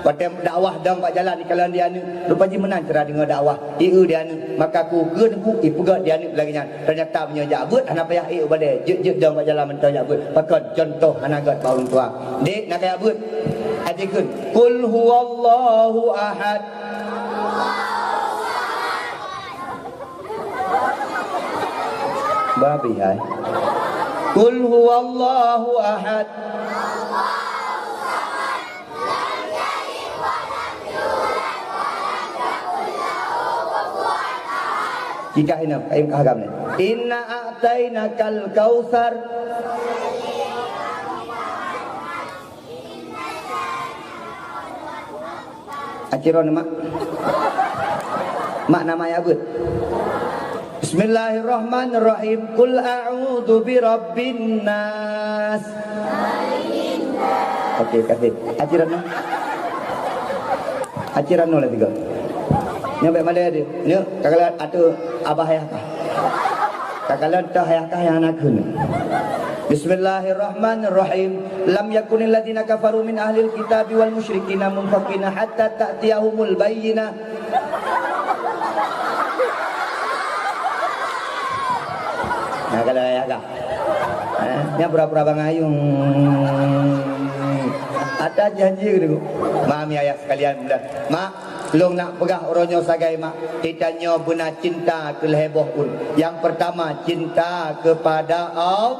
Watée dakwah dong bak jalan ikalon di aneuk. Rupa jih meunan cara deungoe dakwah. Ié di aneuk. Maka ku kheun Teungku ipeugét di aneuk lagée nyan. Teunyata meunyoe jak beuet hana payah ék u balée, jeuet-jeuet dong bak jalan mantong jak beuet. Pakon? Cuntoh hana gét bak ureuëng tuha. Dek, na keu jak beuet? Até kheun, "Qul huwallahu ahad." Babi hai. "Qul huwallahu ahad." Ikah inoe, kayém kah agam nyoe. Inna a'tainakal kautsar. Aci droeneuh, Mak. Mak, nama ya beut. Bismillahirrahmanirrahim. Qul a'udzu birabbin nas. Oke, kasih. Aci droeneuh. Aci droeneuh lah tiga. Nyoe bèk malèe deh. Nyoe, ka kalon ateueh abah ayah kah. Ka kalon teuh ayah kah nyang na kheun. Bismillahirrahmanirrahim. Lam yakunil ladzina kafaru min ahlil kitabi wal musyrikina munfakina hatta ta'tiyahumul bayyinah. Nah, kalau ayah kah. Eh, nyan pura-pura bangai ayong. Ada janji gitu. Mami ayah sekalian, mudah. Mak, lôn nak peugah uroe nyoe sagai, Mak. Geutanyoe beuna cinta keu lhèe boh ureueng. Yang pertama, cinta kepada Allah.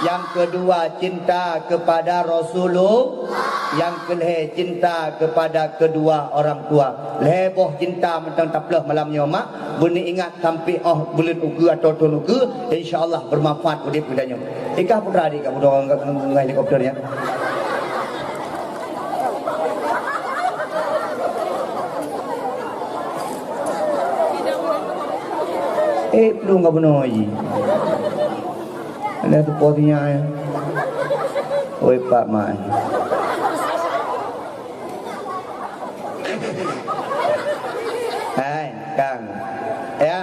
Yang kedua, cinta kepada Rasulullah. Yang kelhèe, cinta kepada kedua orang tua. Lhèe boh cinta mantong tapeuleueh malam nyoe, Mak. Beuneuingat sampai 'oh buleuen ukeue atau thôn ukeue, insya Allah bermanfaat udép geutanyoe. Ikah putra adik kamoe dong ngon helikopter nyan. Eh, plueng ka bunoe jih. Ada tu po tinggai. Oi, Pak Mai. Hai, Kang. Ya.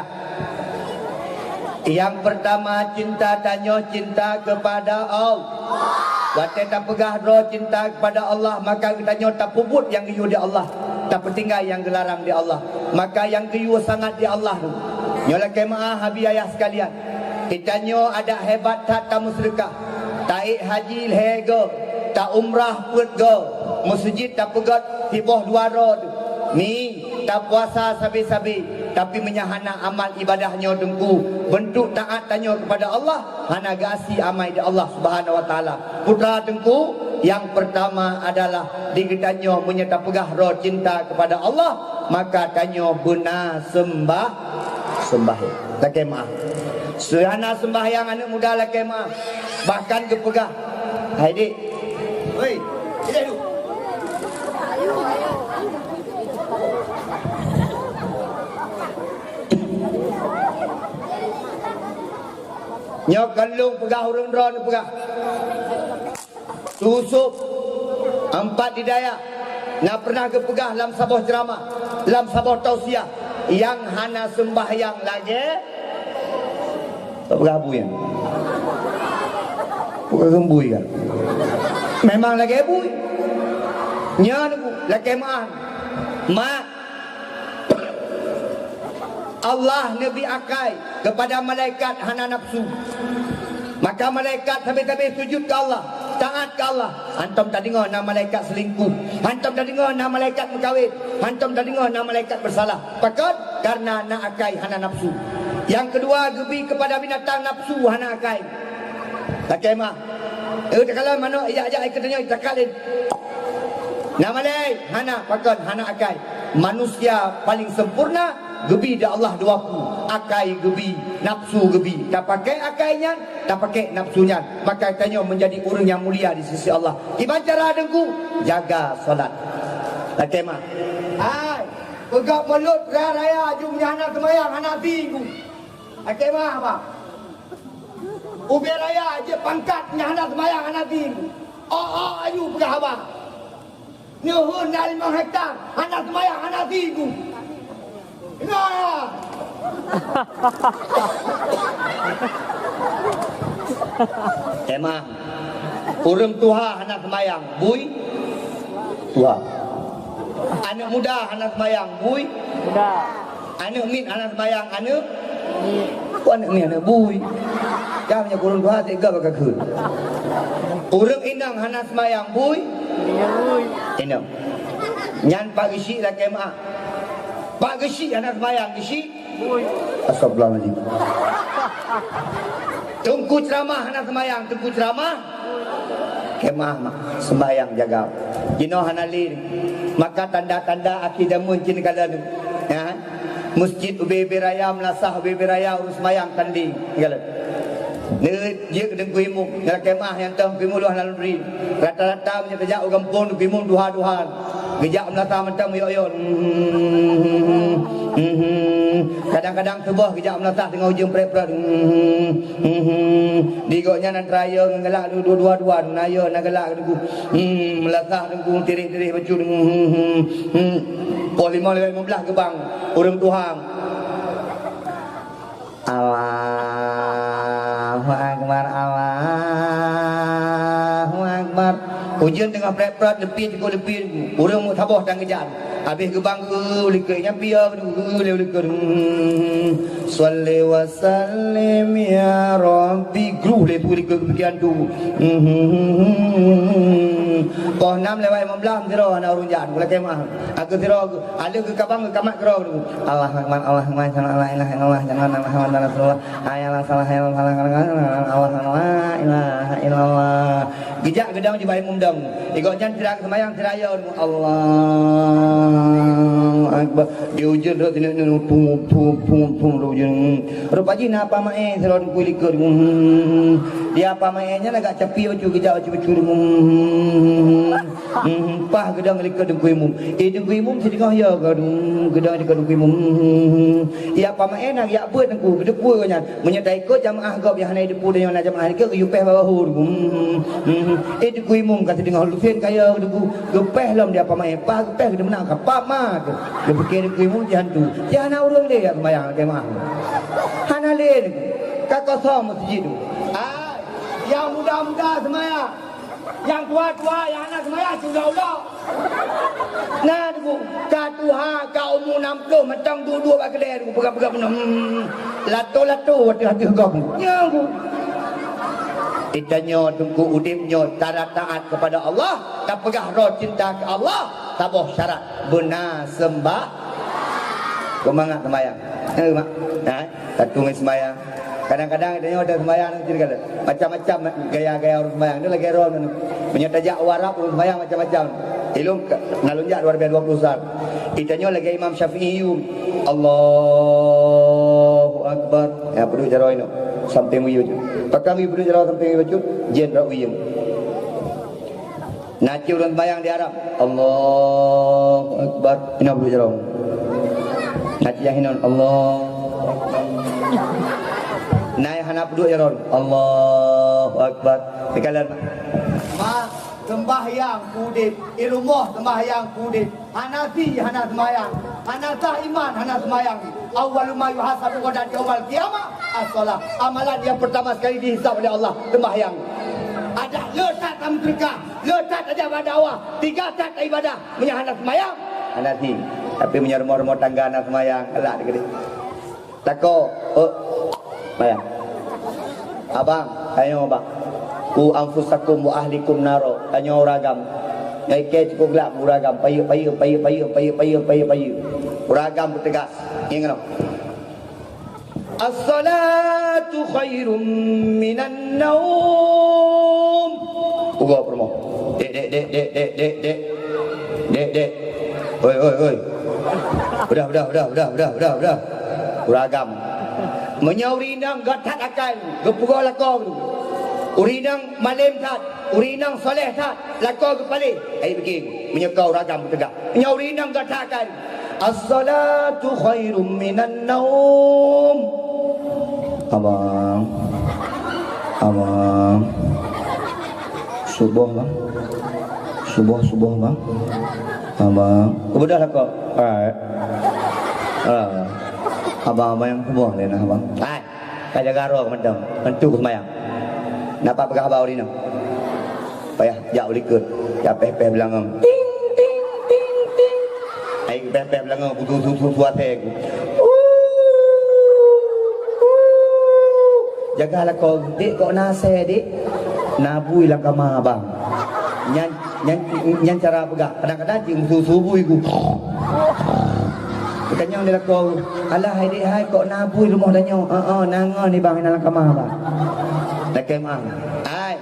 Yang pertama, cinta tanyoe cinta kepada Allah. Watèe tapeugah droe cinta kepada Allah, maka geutanyoe tapeubuet nyang geuyue di Allah, tapeutinggai nyang geularang di Allah. Maka nyang geuyue sangat di Allah tu. Nyoe lakèe meu'ah, abi ayah sekalian. Geutanyoe adak hebat that tameuseudeukah. Taék haji lhèe goe, ta umrah peuet goe, meuseujid tapeugöt siboh dua droe teuh. Mi, tapuasa sabe-sabe, tapi meunyo hana amal ibadah nyoe Teungku, beuntuk taat tanyoe keupada Allah, hana geuasie amai di Allah Subhanahu wa Taala. Putra Teungku, nyang peurtama adalah di geutanyoe meunyo tapeugah droe cinta keupada Allah, maka tanyoe beuna seumbah, seumbahyang. Lakèe meu'ah. Seuhana seumbahyang aneuk muda lakèe meu'ah. Bahkan geupeugah, "Hai, Dik. Hoi, sini dulu." Nyoe kon lôn peugah, ureueng droeneuh peugah. Su Yusuf, Empat Hidayah, na pernah geupeugah lam saboh ceuramah, lam saboh tausiah, nyang hana seumbahyang lagèe, peugah bui kan? Peugah bui kan? Memang lagèe bui. Nyan lagèe meu'ah. Mak, Allah neubri akai keupada malaikat hana nafsu. Maka malaikat sabe-sabe sujud keu Allah, taat keu Allah. Hantom tadeungoe na malaikat seulingkuh, hantom tadeungoe na malaikat meukawen, hantom tadeungoe na malaikat beusalah. Pakon? Kareuna na akai hana nafsu. Nyang keudua, geubri keupada binatang nafsu hana akai. Lakèe meu'ah. Eh, takalon manok ijak-jak ikeu tanyoe, takalon. Na malèe? Hana, pakon? Hana akai. Manusia paling sempurna geubri di Allah dua peue. Akai geubri, nafsu geubri. Tapakèk akai nyan, tapakèk nafsu nyan. Maka tanyoe meunjadi ureueng nyang mulia di sisi Allah. Kiban cara Teungku, jaga salat. Lakèe meu'ah. Hai, peugah mulôt raya-raya jeuem nyan hana seumayang, hana singgung. Lakèe meu'ah, bah. Ubé raya jeuet pangkat nyang hana seumayang, hana singgung. Oh, oh, ayu peugah haba. Nyuhun na limong hektar, hana seumayang, hana singgung. Nah. Emang, ureueng tuha hana seumayang, bui? Tuha. Aneuk muda hana seumayang, bui? Muda. Aneuk miet hana seumayang, aneuk? Kok aneuk miet, aneuk bui? Dah meunyoe ureueng tuha, tiga baka kheun. Ureueng inong hana seumayang, bui? Inong. Nyan Pak Geuchik lakèe meu'ah. Pak Geuchik hana seumayang, Geuchik? Astagfirullahaladzim. Teungku Ceuramah hana seumayang, Teungku Ceuramah? Kemah, mak. Seumayang jaga. Jinoe hana lé. Maka tanda-tanda akhé jameun cit kalon. Ya. Meuseujid ubé-ubé raya, meulasah ubé-ubé raya, ureueng seumayang tanding. Galak. Neuk jeuet keu Teungku Imum, ngon lakèe meu'ah nyang tom Teungku Imum luwah lam lundri. Rata-rata meunyoe tajak u gampông Teungku Imum duha-duha. Geujak meulasah mantong yok-yok. Kadang-kadang suboh geujak meulasah teungoh ujeuen prèt-prèt. Di gobnyan antara yo ngon galak dua-dua, na yo na galak Teungku. Meulasah Teungku tireh-tireh bacut. Poh limong lewat lima belas geubang ureueng tuha. Allahu Akbar, Allahu Akbar. Ujeuen teungoh prèt-prèt, leupie cukôp leupie, ureueng meusaboh tan geujak. Habéh geubang, likot nyan piôh, likot. Shalli wa sallim ya Rabbi. Gruh lé tu likot pikiran tu. Poh nam lewat lima belas sidroe hana ureueng jak, lakèe meu'ah. Aku sidroe, aleuh geukabang geukamat keudroe. Allahu Akbar, Allahu Akbar, asyhadu an la ilaha illallah, asyhadu anna Muhammadar Rasulullah. Hayya 'alas shalah, hayya 'alas falah, Allahu Akbar, la ilaha illallah. Geujak geudong jibai mundong. Di gobnyan sira seumayang sira yo, Allahu Akbar. Di ujeuen rot sineuk neuk pum pum pum pum di ujeuen. Rupa jih na apa maé sidroe Teungku likot. Di apa maé nyan agak capi bacut, geujak bacut-bacut. Hmm, paih geudong likot Teungku Imum. Eh, Teungku Imum sideungoe yo, geudong, geudong likot Teungku Imum. Ya, apa maén na jak beuet Teungku, geudeupeue nyan. Meunyoe taikot jamaah gob nyang hana geudeupeue, tanyoe na jamaah likot, geuyue péh bak bahu Teungku. Hmm, hmm. Eh, Teungku Imum ka sideungoe, lusen ka yo Teungku. Geupéh lom di apa maén, paih geupéh geudeumeunang ka pap ma tu. Geupike Teungku Imum jihantu. Jih hana ureueng lé jak seumayang jamaah. Hana lé Teungku. Ka kosong meuseujid tu. Ah, nyang muda-muda seumayang. Nyang tuha-tuha nyang hana seumayang, cit ulok-ulok. Na Teungku, ka tuha, ka umu nam ploh, mantong duek-duek bak keudè Teungku, peugah-peugah bunoe. Hmm, lato-lato ateueh-ateueh gob. Nyan Teungku. Geutanyoe Teungku udép nyoe tara taat kepada Allah, tapeugah droe cinta keu Allah, saboh syarat, beuna seumbah-, beumangat seumayang. Eh, mak. Nah, eh, satu ngon seumayang. Kadang-kadang geutanyoe ada sembahyang macam-macam gaya-gaya ureueng sembahyang. Dia lagèe droe nyoe. Meunyoe tajak u Arab ureueng sembahyang macam-macam. Ilôn ka-, na lôn jak dua ribu dua puluh satu. Geutanyoe lagèe Imam Syafi'i yum. Allahu Akbar. Ya, peuduek jaroe inoe. Sampéng uyueng. Pakon uyueng peuduek jaroe sampéng uyueng bacut? Jén rot uyueng. Na cit ureueng sembahyang di Arab, Allahu Akbar. Inoe peuduek jaroe. Na cit nyang hinon, Allahu Akbar. Na nyang hana peuduek jaroe, Allahu Akbar. Dikala ma sembahyang udép, i rumoh sembahyang udép. Hana sie hana sembahyang, hana sah iman hana sembahyang. Awwalu ma yuhasabu ghadan yaumal qiyamah as-shalah. Amalan yang pertama sekali dihisab oleh Allah, sembahyang. Ada le that tameuseudeukah, le that tajak bak dakwah, tiga that ibadah, meunyo hana sembahyang, hana sie. Tapi meunyo rumoh-rumoh tangga hana sembahyang, galak dikeu. Tako, oh, maya. Abang, tanyoe bang. Ku anfusakum wa ahlikum naro. Tanyoe ureueng agam. Ngai kèe cukôp glak ureueng agam. Payeuk, payeuk, payeuk. Ureueng agam peuteugas. Ingat. As-salatu khairum minan naum. Ugoe peurumoh. Dek, dek, dek, dek, dek, dek, dek. Dek, dek. Oi, oi, oi. Udah, udah, udah. Ureueng agam. Meunyoe ureueng inong gèt that akai, geupeugoe lakoe geuh. Ureueng inong malém that, ureueng inong soleh that, lakoe geupaléh. Hai bikin, meunyoe kau ureueng agam teuga. Meunyoe ureueng inong gèt that akai, as-salatu khairum minan naum. Abang. Abang. Suboh, bang. Suboh, suboh, bang. Abang. Keubeudah lah kok. Ah. Ah. Abang, abang nyang suboh lé nah, bang. Hai. Ka jaga roh mantong. Tentu seumayang. Napa peugah haba ureueng inong? Payah jak u likot. Jak péh-péh beulangong. Ting, ting, ting, ting. Ai péh-péh beulangong, butuh susu suasé ku. Jaga lakoe, Dik, kok na asèe, Dik? Na bui lam kama, Bang. Nyan, nyan, nyan cara peugah. Kadang-kadang cit susu bui ku. Tanyong di lakoe, "Alah, hai Dik hai, kok na bui rumoh tanyoe?" "Heeh, na ngon ni, Bang, na lam kama, Bang." Lakèe meu'ah. Ai.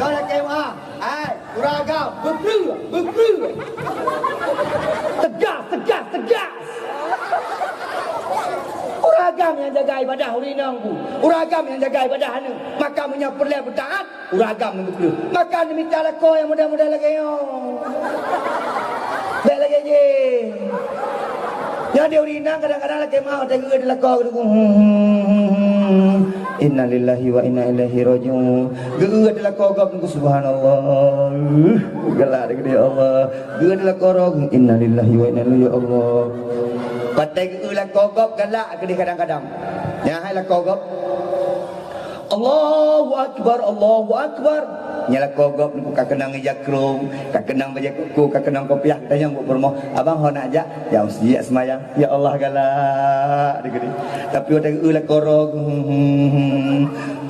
Nyoe lakèe meu'ah. Ai, ureueng agam, beukreueh, beukreueh. Teugas, teugas, teugas. Agam nyang jaga ibadah ureueng inong ku. Ureueng agam nyang jaga ibadah aneuk. Maka meunyoe peureulèe beutaat, ureueng agam nyang beukreueh. Maka neumita lakoe nyang model-model lagèe nyoe. Bèk lagèe jih. Nyoe di ureueng inong kadang-kadang lakèe meu'ah watèe geueu di lakoe geuh. Innalillahi wa inna ilaihi raji'un. Geueu di lakoe gob nunggu subhanallah. Galak di Allah. Geueu di lakoe droe, innalillahi wa inna ilaihi, ya Allah. Watèe geueu lakoe gob galak keudeh kadang-kadang. Nyan hai lakoe gob. Allahu Akbar, Allahu Akbar. Nyan lakoe gob nyoe ka keunong ija krông, ka keunong bajèe koko, ka keunong kopiah, tanyong buet peurumoh, "Abang ho nak jak?" "Jak meuseujid seumayang." Ya Allah, galak di keudeh. Tapi watèe geueu lakoe droe,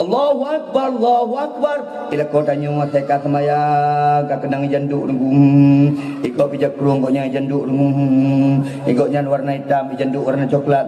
Allahu Akbar, Allahu Akbar. Di lakoe tanyoe asai ka seumayang, ka keunong ijan duek nunggu. Igob ija krông gobnyan ijan duek nunggu. Igob nyan warna itam, ijan duek warna coklat.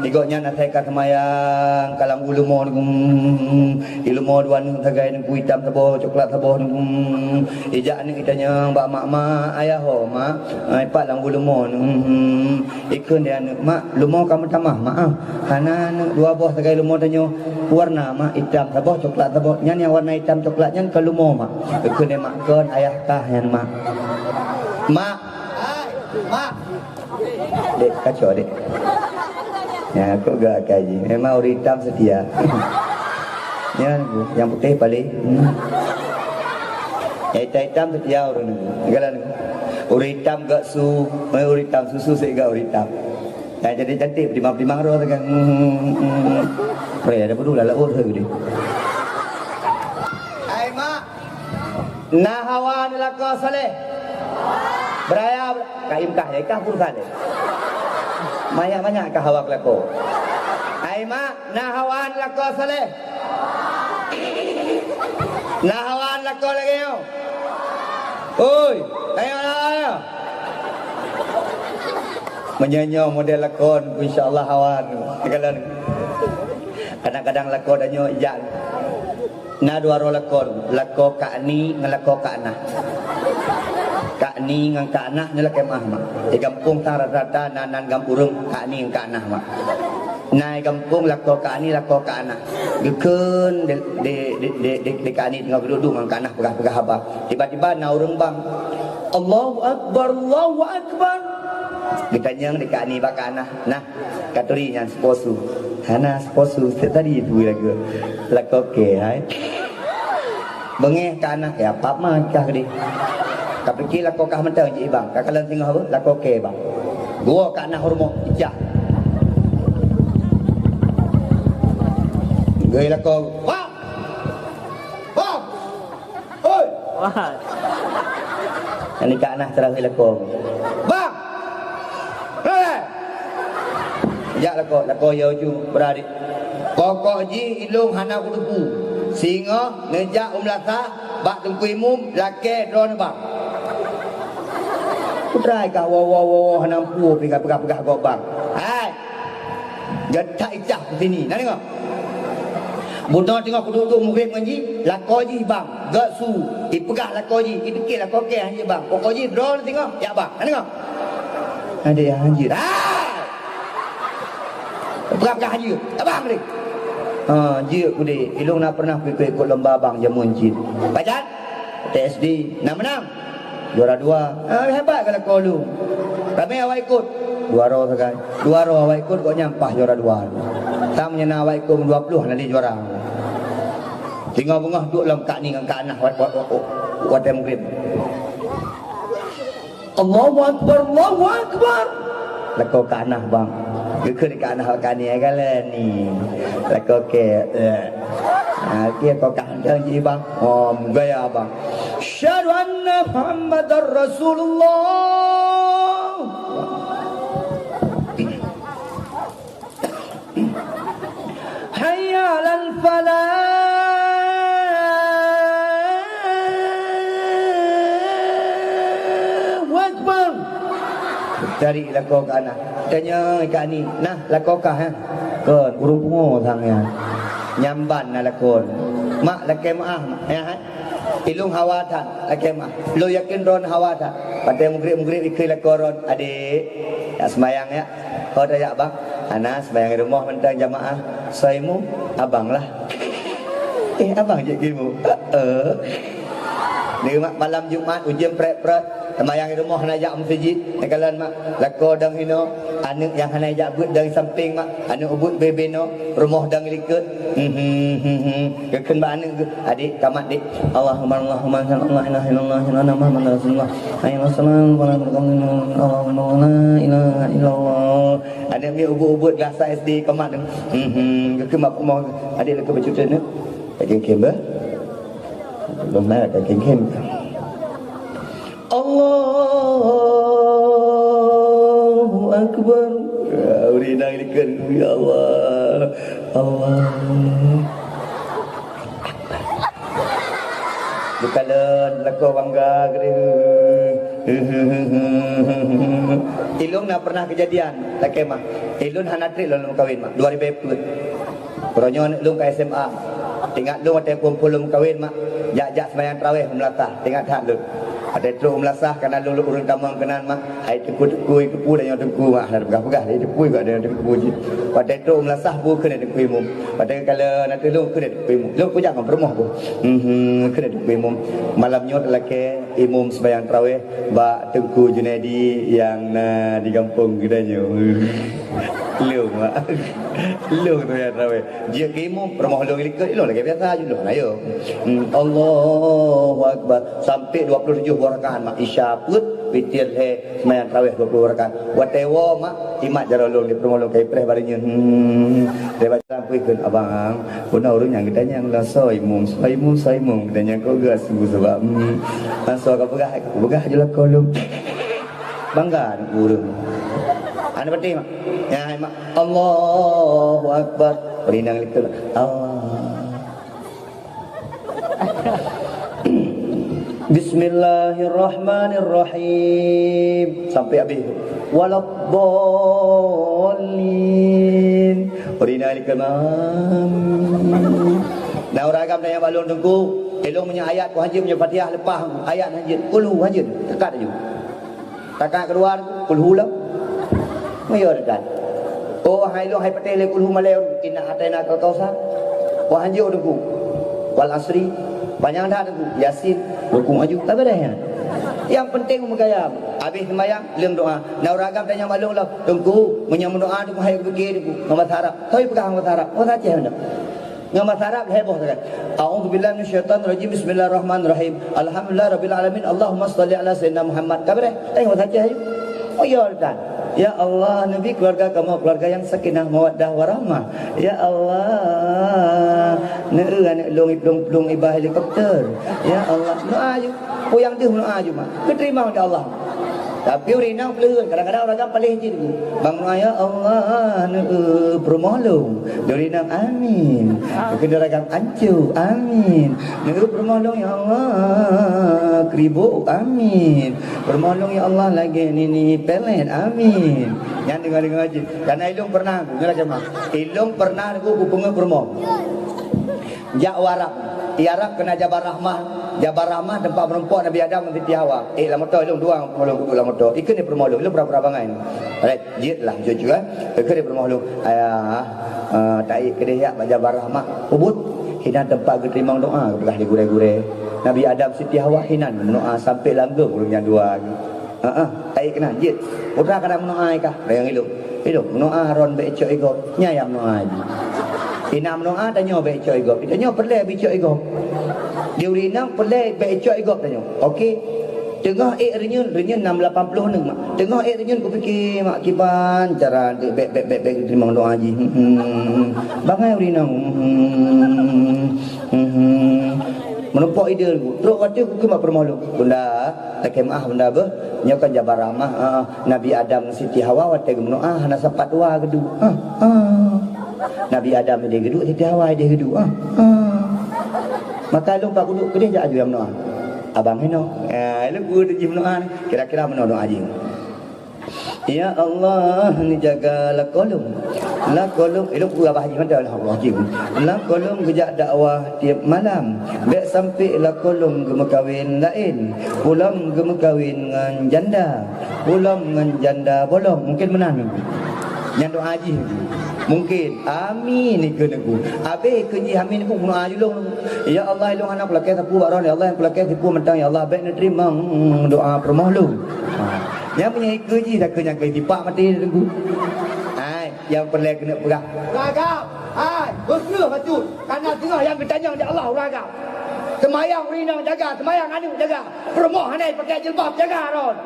Igob nyan asai ka seumayang, ka lam u leumo nunggu. Di leumo dua aneuk sagai nunggu, itam saboh, coklat saboh nunggu. Ijak aneuk itanyong bak mak, "Mak, ayah ho, Mak?" "Ai, pat lam u leumo nunggu." Ikheun di aneuk, "Mak, leumo ka meutamah, Mak, ah." "Hana, aneuk, dua boh sagai leumo tanyoe." "Warna, Mak?" "Itam saboh, coklat saboh." "Nyan nyang warna itam coklat nyan keu leumo, Mak." Ikheun di mak, "Kon ayah kah nyan, Mak." "Mak, ai, Mak." Dek, kacau, Dek. Ya, kok gak kaji. Memang ureueng itam setia. Nyan, nyang putéh paléng. Hmm. Nyang itam-itam setia ureueng nyoe. Galak nyoe. Ureueng itam gak su, eh, ureueng itam susu sik gak ureueng itam. Nah, jadi cantik, dimang-dimang roh tekan. Hmm, hmm, hmm. Pre, ada perlu lah, lah, oh, saya gede. Hai, Mak. Na hawa neulakoe saleh. Beuraya, ka imkah, ya, ikah pun saleh. Manyak-manyak ka hawa keulakoe. Hai, Mak. Na hawa neulakoe saleh. Na hawa neulakoe lagèe nyoe. Oi, tanyong na hawa nyoe. Meunyoe nyoe model lakoe, insya Allah hawa nyoe. Kadang-kadang lakoe tanyoe ijak. Na dua droe lakoe, lakoe Kak Ni ngon lakoe Kak Nah. Kak Ni ngon Kak Nah nyoe lakèe meu'ah, Mak. Di gampông tan rata-rata na nan gam ureueng Kak Ni ngon Kak Nah, Mak. Na di gampông lakoe Kak Ni, lakoe Kak Nah. Geukheun di, di, di Kak Ni teungoh geuduek-duek ngon Kak Nah peugah-peugah haba. Tiba-tiba na ureueng bang, "Allahu Akbar, Allahu Akbar." Geutanyong di Kak Ni bak Kak Nah, "Nah, ka turi nyan sipo su?" "Hana sipo su, setiap tadi tu lagu." "Lakoe kèe, hai." Beungèh Kak Nah, "Ya, pap ma kah gede." Ka pike lakoe kah mantong jih bang. Ka kalon singoh beuh, lakoe kèe bang. Geuwoe Kak Nah u rumoh, ijak. Geulakoe, "Bang! Bang!" "Oi!" Wah. Nyan Kak Nah teurahé lakoe. "Bang! Hei!" Jak lakoe, lakoe ya uju, beuradek. Pokok jih ilôn hana kuteupeu. Singoh neujak u meulasah bak Teungku Imum lakèe droeneuh bang. Putra ka woe, woe, woe, woe, hana peue peugah-peugah gob bang. Hai! Gata icah sini, na deungoe? Bunoe teungoh kuduek-duek mugreb ngon jih, lakoe jih bang, geusu, ipeugah lakoe jih, ipike lakoe kèe han jeuet bang. Pokok jih droeneuh singoh, jak bang, na deungoe? Ada nyang han jeuet. Ah! Peugah-peugah han jeuet, abang deh. Ha, jeuet kudeh. Ilôn na pernah ikut-ikut lomba bang jameun cit. Pajan? T S D. Na meunang. Juara dua. Ah, hebat ka lakoe lôn. Ramè awak ikut. Dua droe sagai. Dua droe awak ikut, gobnyan paih juara dua. Tam nyang na awak ikut dua ploh na lé juara. Singoh beungoh duek lom Kak Ni ngon Kak Nah wat, wat, wat, wat, watèe mugreb. Allahu Akbar, Allahu Akbar. Lakoe Kak Nah, bang. Geukheun Kak Nah, Kak Ni, eh, galak ni. Lakoe kèe, eh. Ah, kèe kok Kak Nah jih, bang. Oh, gaya, bang. Asyhadu anna Muhammadar Rasulullah. Hayya 'alal falah. Allahu Akbar. Dari lakoe Kak Nah. Tanyong Kak Ni, "Nah, lakoe kah, eh?" "Kon, ureueng pungo sang nyan." Nyan ban na lakoe. "Mak, lakèe meu'ah, eh, eh?" Ilôn hawa that, lakèe meu'ah. Lôn yakin droeneuh hawa that. Watèe mugreb-mugreb ikheun lakoe droeneuh, "Adek, jak seumayang, ya." "Ho tajak, bang?" Ana seumayang rumoh mantong jamaah, soe imeum, abang lah. Eh, abang jeuet keu imeum. Heeh. Di mak malam Jumat ujeuen prot-prot, seumayang rumoh hana jak meuseujid, neukalon mak, lakoe dong hinoe, aneuk nyang hana jak beuet dong sampéng mak, aneuk ubeuet bebe noe, rumoh dong likot. Hmm, hmm, hmm, hmm. Geukheun bak aneuk geuh, "Adék, kamat, Dék. Allahumma, Allahumma, la ilaha illallah, Muhammadur Rasulullah. Hayya 'alas shalah, Allahumma la ilaha illallah." Aneuk miet ubeuet-ubeuet gasa S D kamat. Hmm, hmm. Geukheun bak peumoh, "Adék, leuka bacut neuh." Ka kengkem bah. Belum naik ka kengkem. Allahu Akbar. Ya, ureueng inong likot, ya Allah. Allah. Bukalon lakoe bangga geude. Ilôn na pernah kejadian, lakée mah. Ilôn hana trép lôn meukawen mah, dua ribée peuet. Uroe nyoe aneuk lôn ka S M A. Ingat lôn watée phon-phon lôn meukawen mak, jak-jak seumayang taraweh u meulasah, ingat that lôn. Watée trok u meulasah kana lôn ureueng tamong keunan mak, hai teungku-teungku keupeue tanyoe teungku mak, hana peugah-peugah lé teungku kok tanyoe teungku jih. Watée trok u meulasah bu keuneuk teungku imum. Watée kalon ateueh lôn keuneuk teungku imum. Lôn kujak ngon peurumoh bu. Mhm, keuneuk teungku imum. Malam nyoe lakée imum seumayang taraweh bak Teungku Junaidi nyang na di gampông geutanyoe. Lôn mak. Lôn tu nyang taraweh. Jeuet keu imum, peurumoh lôn likot, ilôn lagée biasa ju lôn ayo. Hmm, Allahu Akbar. Sampai dua puluh tujuh boh rakaat mak, Isya peuet, witir lhée, seumayang taraweh dua puluh rakaat. Watée woe mak, imat jaroe lôn di peurumoh lôn ka ipreh baréh nyoe. Hmm, lewat jalan pui kheun, "Abang, bunoe ureueng nyang geutanyong lôn soe imum, soe imum, soe imum," geutanyong kok geuh asu sabab, hmm, langsung ka peugah, ka peugah ju lakoe lôn. Bangga aneuk ureueng. Aneuk patéh mak. Ya, hai mak. Allahu Akbar. Ureueng inong likot. Allah. Bismillahirrahmanirrahim. Sampai habis. Waladdallin. Ureueng inong likot. Amin. Nah, ureueng agam tanyong bak lôn teungku. Ilôn meunyoe ayat ku hanjeuet, meunyoe Fatihah leupah ayat hanjeuet. Kulhu hanjeuet. Teukat laju. Rakaat keudua, kulhu lom. Meuyôh teukan. Oh, hai lôn hai patéh lé kulhu malée, inna a'tainakal kautsar. Wah, hanjeuet teungku. Wal asri, panyang that teungku. Yasin, rukuk aju, ka beureh nyan. Nyang penting meugayam. Habéh seumayang, lheueh doa. Na ureueng agam tanyong bak lôn lom, "Teungku, meunyoe meudoa teungku hai geupike teungku, ngon basa Arab." Hôi peugah ngon basa Arab. Ngon basa Aceh meunan. Ngon basa Arab lhée boh sagai. A'udzubillahi minasyaitonirrajim. Bismillahirrahmanirrahim. Alhamdulillahirabbil alamin. Allahumma shalli ala sayyidina Muhammad. Ka beureh. Eh, ngon basa Aceh aju. Oh, ya Allah. Ya Allah, neubi keuluwarga kamoe keuluwarga nyang sakinah mawaddah warahmah. Ya Allah, neueu aneuk lôn iplueng-plueng iba helikopter. Ya Allah, meudoa aju. Peue nyang deuh meudoa aju mak. Geuteurimong lé Allah. Tapi ureueng inong peuleuheuen, kadang-kadang ureueng agam paléh jih teungku. Bang meudoa, "Ya Allah, neueu peurumoh lôn." Di ureueng inong, "Amin." Keu ureueng agam, "Anco, amin." "Neueu peurumoh lôn, ya Allah, kribo, amin. Peurumoh lôn, ya Allah, lagée nini pelet, amin." Nyan deungoe-deungoe jih. Karena ilôn pernah, nyoe lagée mah. Ilôn pernah teungku kupeungeut peurumoh. Jak u Arab. Di Arab keunan Jabal Rahmah. Jabal Rahmah teumpat meurumpok Nabi Adam ngon Siti Hawa. Eh, lam moto ilôn dua, ilôn kuduek lam moto. Ikheun di peurumoh lôn, ilôn pura-pura bangai. Alright, jeuet lah, jujur, eh. Ikheun di peurumoh lôn. Ayah, eh, taék keudeh jak bak Jabal Rahmah. Ubit, inan teumpat geuteurimong doa, geupeugah lé gurée-gurée. Nabi Adam Siti Hawa inan meudoa sampai langgeng ureueng nyan dua. Heeh, taék keunan, jeuet. Putra ka na meudoa kah? Layang ilôn. Ilôn, meudoa ron bék cok igop. Nyan nyang meudoa jih. Inan meudoa tanyoe bék cok igop. Tanyoe peureulée bék cok igop. Di ureueng inong peureulée bék cok igop tanyoe. Oke. Teungoh ék reunyeun, reunyeun nam lapan ploh neuk mak. Teungoh ék reunyeun kupike mak kiban cara bék, bék, bék, bék teurimong doa jih. Hmm, hmm, hmm. Bangai ureueng inong. Hmm, hmm, hmm, hmm. Meurumpok ide ku. Trok watée ku keumat peurumoh lôn. Bunda, lakée meuah bunda beuh. Nyoe kan Jabal Rahmah, ah, Nabi Adam ngon Siti Hawa watée geumeudoa hana sapat wa geuduek. Ah, ah. Nabi Adam ideh geuduek, Siti Hawa ideh geuduek. Ah, ah. Maka lôn pat kuduek keudeh jak aju nyang meudoa. Abang hinoe. Ah, lôn guru tu jih meudoa ni. Kira-kira meunoe doa jih. Ya Allah, neujaga lakoe lôn. Lakoe lôn, eh, lôn peugah bah jih mantong, Allahu Akbar. Lakoe lôn geujak dakwah tiep malam. Bék sampai lakoe lôn geumeukawen laén. Ulôn geumeukawen ngon janda. Ulôn ngon janda bolong. Mungkin meunan. Nyan doa jih. Mungkin. Amin, ikeu neugui. Abéh ikeu jih amin, ikeu doa jih lôn. Ya Allah, ilôn hana kulakée sapeue bak droe, ya Allah, nyang kulakée sapeue mantong, ya Allah, bék neuteurimong doa peurumoh lôn. Ha. Nyan meunyoe ikeu jih, takeu nyang keu tipak maté neugui. Hai, nyang peureulée keuneuk peugah. Ragam, hai, beukreueh bacut. Kana singoh nyang geutanyong di Allah ureuëng agam. Seumayang ureuëng inong jaga, seumayang aneuk jaga. Peurumoh hana pakai jilbab, jaga ron.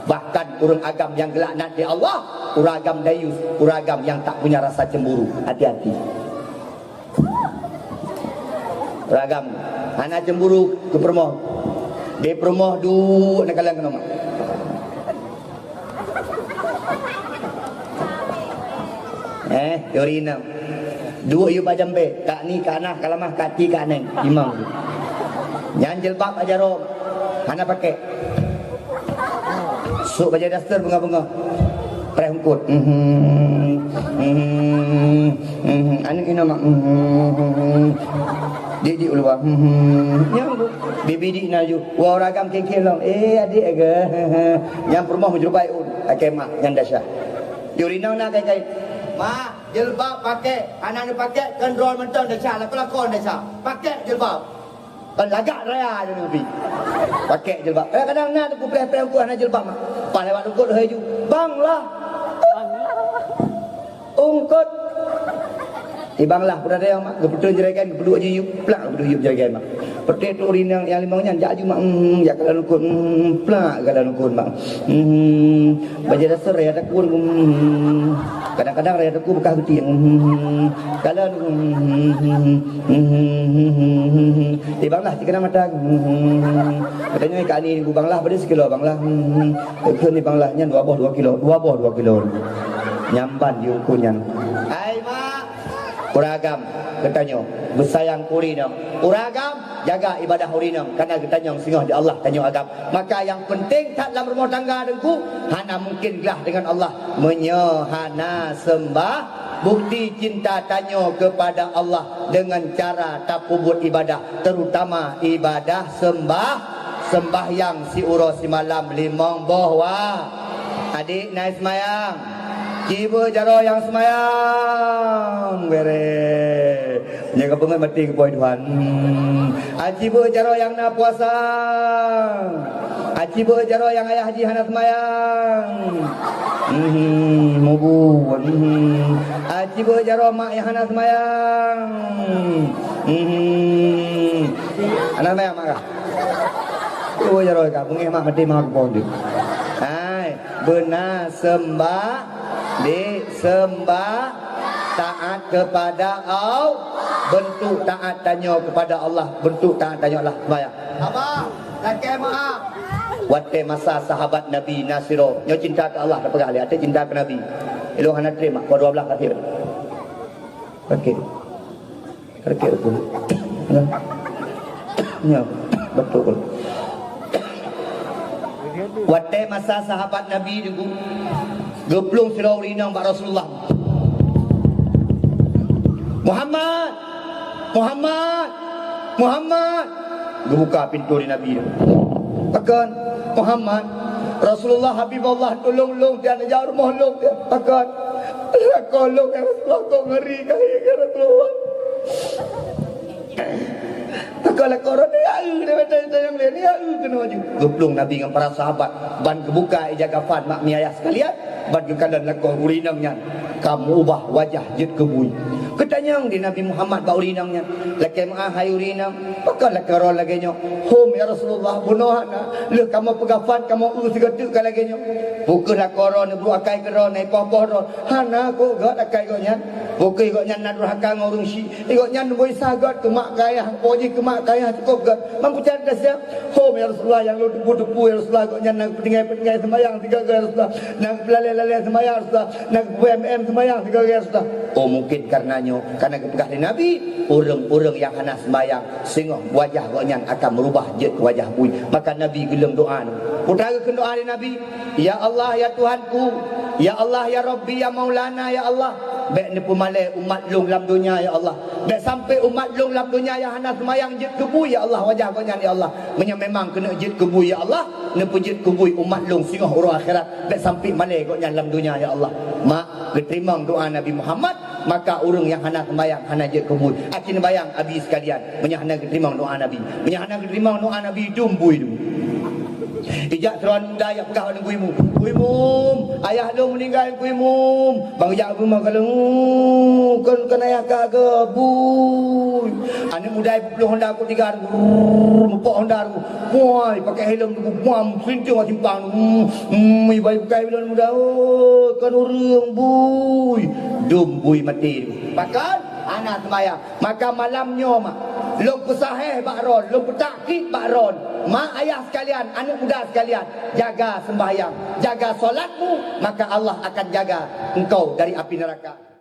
Bahkan ureuëng agam nyang geulaknat di Allah, ureuëng agam dayus, ureuëng agam nyang tak punya rasa cemburu. Hati-hati. Ureuëng agam hana cemburu keu peurumoh. Di peurumoh duek neukalon keunoe mak. Eh, yuri enam. Duek yub bak jambé, kak ni, kak nah, kalamah, kak ti, kak neng. Imam. Nyan jilbab bak jaroe, hana pakai. Sôk bajée daster beungoh-beungoh. Preh eungkôt. Mhm. Mhm. Mhm. Aneuk inong mak. Mhm. Dik-dik u luwa. Mhm. Nyang bibi dik na ju. Wah, ureuëng agam kéng-kéng lom. Eh, adék aga. Nyang peurumoh meujeurubai un. Akai mah, nyan desya. Yuri inong na kai-kai. Mah, jilbab pakai. Hana neupakai, keu droe mantong desya. Lakoe-lakoe desya. Pakai jilbab. Kan lagak raya je Nabi. Pakai jilbab. Kadang-kadang na teungku preh-preh eungkôt hana jilbab mak. Pas lewat eungkôt hai ju. Bang lah. Eungkôt. Di bang lah, peureulée mak, geupeutreun jeuregan, geupeuduek jiyub, plak, geupeuduek jiyub jeuregan mak. Peureulée tu ureuëng nyang, nyang limong nyan, jak ju mak, hmm, jak kalon eungkôt, hmm, plak, kalon eungkôt mak. Hmm, bajée daster raya takue, hmm, kadang-kadang raya takue beukah geuti, hmm, kalon, hmm, hmm, hmm, hmm, hmm, hmm. Di bang lah, sigoe mata, hmm, katanya kak ni, bang lah, pada sikilo bang lah, hmm, hmm. Keu ni bang lah, nyan dua boh dua kilo, dua boh dua kilo. Nyamban di eungkôt nyan. Hai mak, Ureuëng agam geutanyoe, beusayang keu ureuëng inong. Ureuëng agam, jaga ibadah ureuëng inong, kareuna geutanyoe singoh di Allah tanyoe agam. Maka nyang penting that lam rumoh tangga teungku, hana mungken glah deungon Allah meunyoe hana seumbah. Bukti cinta tanyoe keupada Allah deungon cara tapeubuet ibadah, terutama ibadah seumbah, seumbahyang siuroe simalam limong boh wa-, Adik na seumayang. Ci beuet jaroe nyang seumayang. Bere. Nyang ka peungeut maté keu poh Tuhan. Hmm. Aci beuet jaroe nyang na puasa. Aci beuet jaroe nyang ayah jih hana seumayang. Hmm, mubu. Hmm. Aci beuet jaroe mak nyang hana seumayang. Hmm. Hana seumayang mak kah? Ci beuet jaroe ka beungéh mak maté mak keu poh tu. Hai. Beuna seumbah, dek seumbah, taat kepada Allah. Bentuk taat tanyoe kepada Allah, bentuk taat tanyoe lah seumayang. Abah, lakée meu'ah. Watée masa sahabat Nabi na sidroe, nyoe cinta keu Allah tapeugah lé, até cinta keu Nabi. Ilôn hana treb mak, dua belas até. Oke. Kerikil tu. Ya. Ya, betul. Watée masa sahabat Nabi teungku, geuplueng sidroe ureuëng inong bak Rasulullah. "Muhammad! Muhammad! Muhammad!" Geubuka pintoe lé Nabi. "Pakon, Muhammad?" "Rasulullah Habibullah, tulông lôn tian, jak rumoh lôn tian." "Pakon?" "Lakoe lôn, ya Rasulullah, kok ngeri kah, ya Rasulullah." Maka lakoe droeneuh, ya, eu, daripada nyang laén, ya, eu, keunoe ju. Geuplueng Nabi ngon para sahabat, ban geubuka ija kafan mak mi ayah sekalian, ban geukalon lakoe ureuëng inong nyan, ka meuubah wajah jeuet keu bui. Geutanyong di Nabi Muhammad bak ureuëng inong nyan, "Lakée meu'ah hai ureuëng inong, pakon lakoe droe lagée nyoe?" "Hom, ya Rasulullah, bunoe hana, lheueh kamoe peugafan, kamoe eu sigoe teuk ka lagée nyoe." "Peu kheueh lakoe droe neubrôk akai keu droe, na ipoh-poh droe?" "Hana, kok gét akai gobnyan. Peu kheueh gobnyan na durhaka ngon ureuëng syiek. Gobnyan boh sa gét keu mak keu ayah, boh jih keu mak keu ayah cukôp gét. Mangkucat ka siap." "Hom, ya Rasulullah, nyang lôn teupeue-teupeue, ya Rasulullah, gobnyan na geupeudingai-peudingai seumayang sigoe-goe, ya Rasulullah. Na geupeulale-lale seumayang, ya Rasulullah. Na geupeue M M seumayang sigoe-goe, ya Rasulullah." Oh, mungkin karena nyoe, karena geupeugah lé Nabi, ureuëng-ureuëng nyang hana seumayang, singoh wajah gobnyan akan meurubah jeuet keu wajah bui. Maka Nabi geuleueng doa nyoe. Peue takheun doa lé Nabi, "Ya Allah, ya Tuhanku, ya Allah, ya Rabbi, ya Maulana, ya Allah, bék neupeumalée umat lôn lam donya, ya Allah. Bék sampai umat lôn lam donya nyang hana seumayang jeuet keu bui, ya Allah, wajah gobnyan, ya Allah. Meunyoe memang keuneuk jeuet keu bui, ya Allah, neupeujeuet keu bui umat lôn singoh uroe akhirat. Bék sampai malée gobnyan lam donya, ya Allah." Mak, geuteurimong doa Nabi Muhammad, maka ureuëng nyang hana seumayang hana jeuet keu bui. Aci neubayang, abi sekalian, meunyoe hana geuteurimong doa Nabi. Meunyoe hana geuteurimong doa Nabi, dum bui tu. Ijak sidroe aneuk muda jak peugah bak Teungku Imum, "Teungku Imum, ayah lôn meuninggai, Teungku Imum." Ban geujak u rumoh, "Kon, kon ayah kah, bui." Aneuk muda ipeuplôh honda kot tiga, brrrr, meupok honda tu. Puai, pakai helm tu, puam, seulinteung bak simpang tu. Hmm, hmm, ibai bukai bilon muda, "Oh, kon ureuëng, bui." Dum bui maté tu. Pakon? Hana seumayang. Maka malam nyoe, mak, lôn peusahéh bak droen, lôn peutakkid bak droen. Mak ayah sekalian, aneuk muda sekalian, jaga sembahyang, jaga solatmu, maka Allah akan jaga engkau dari api neraka.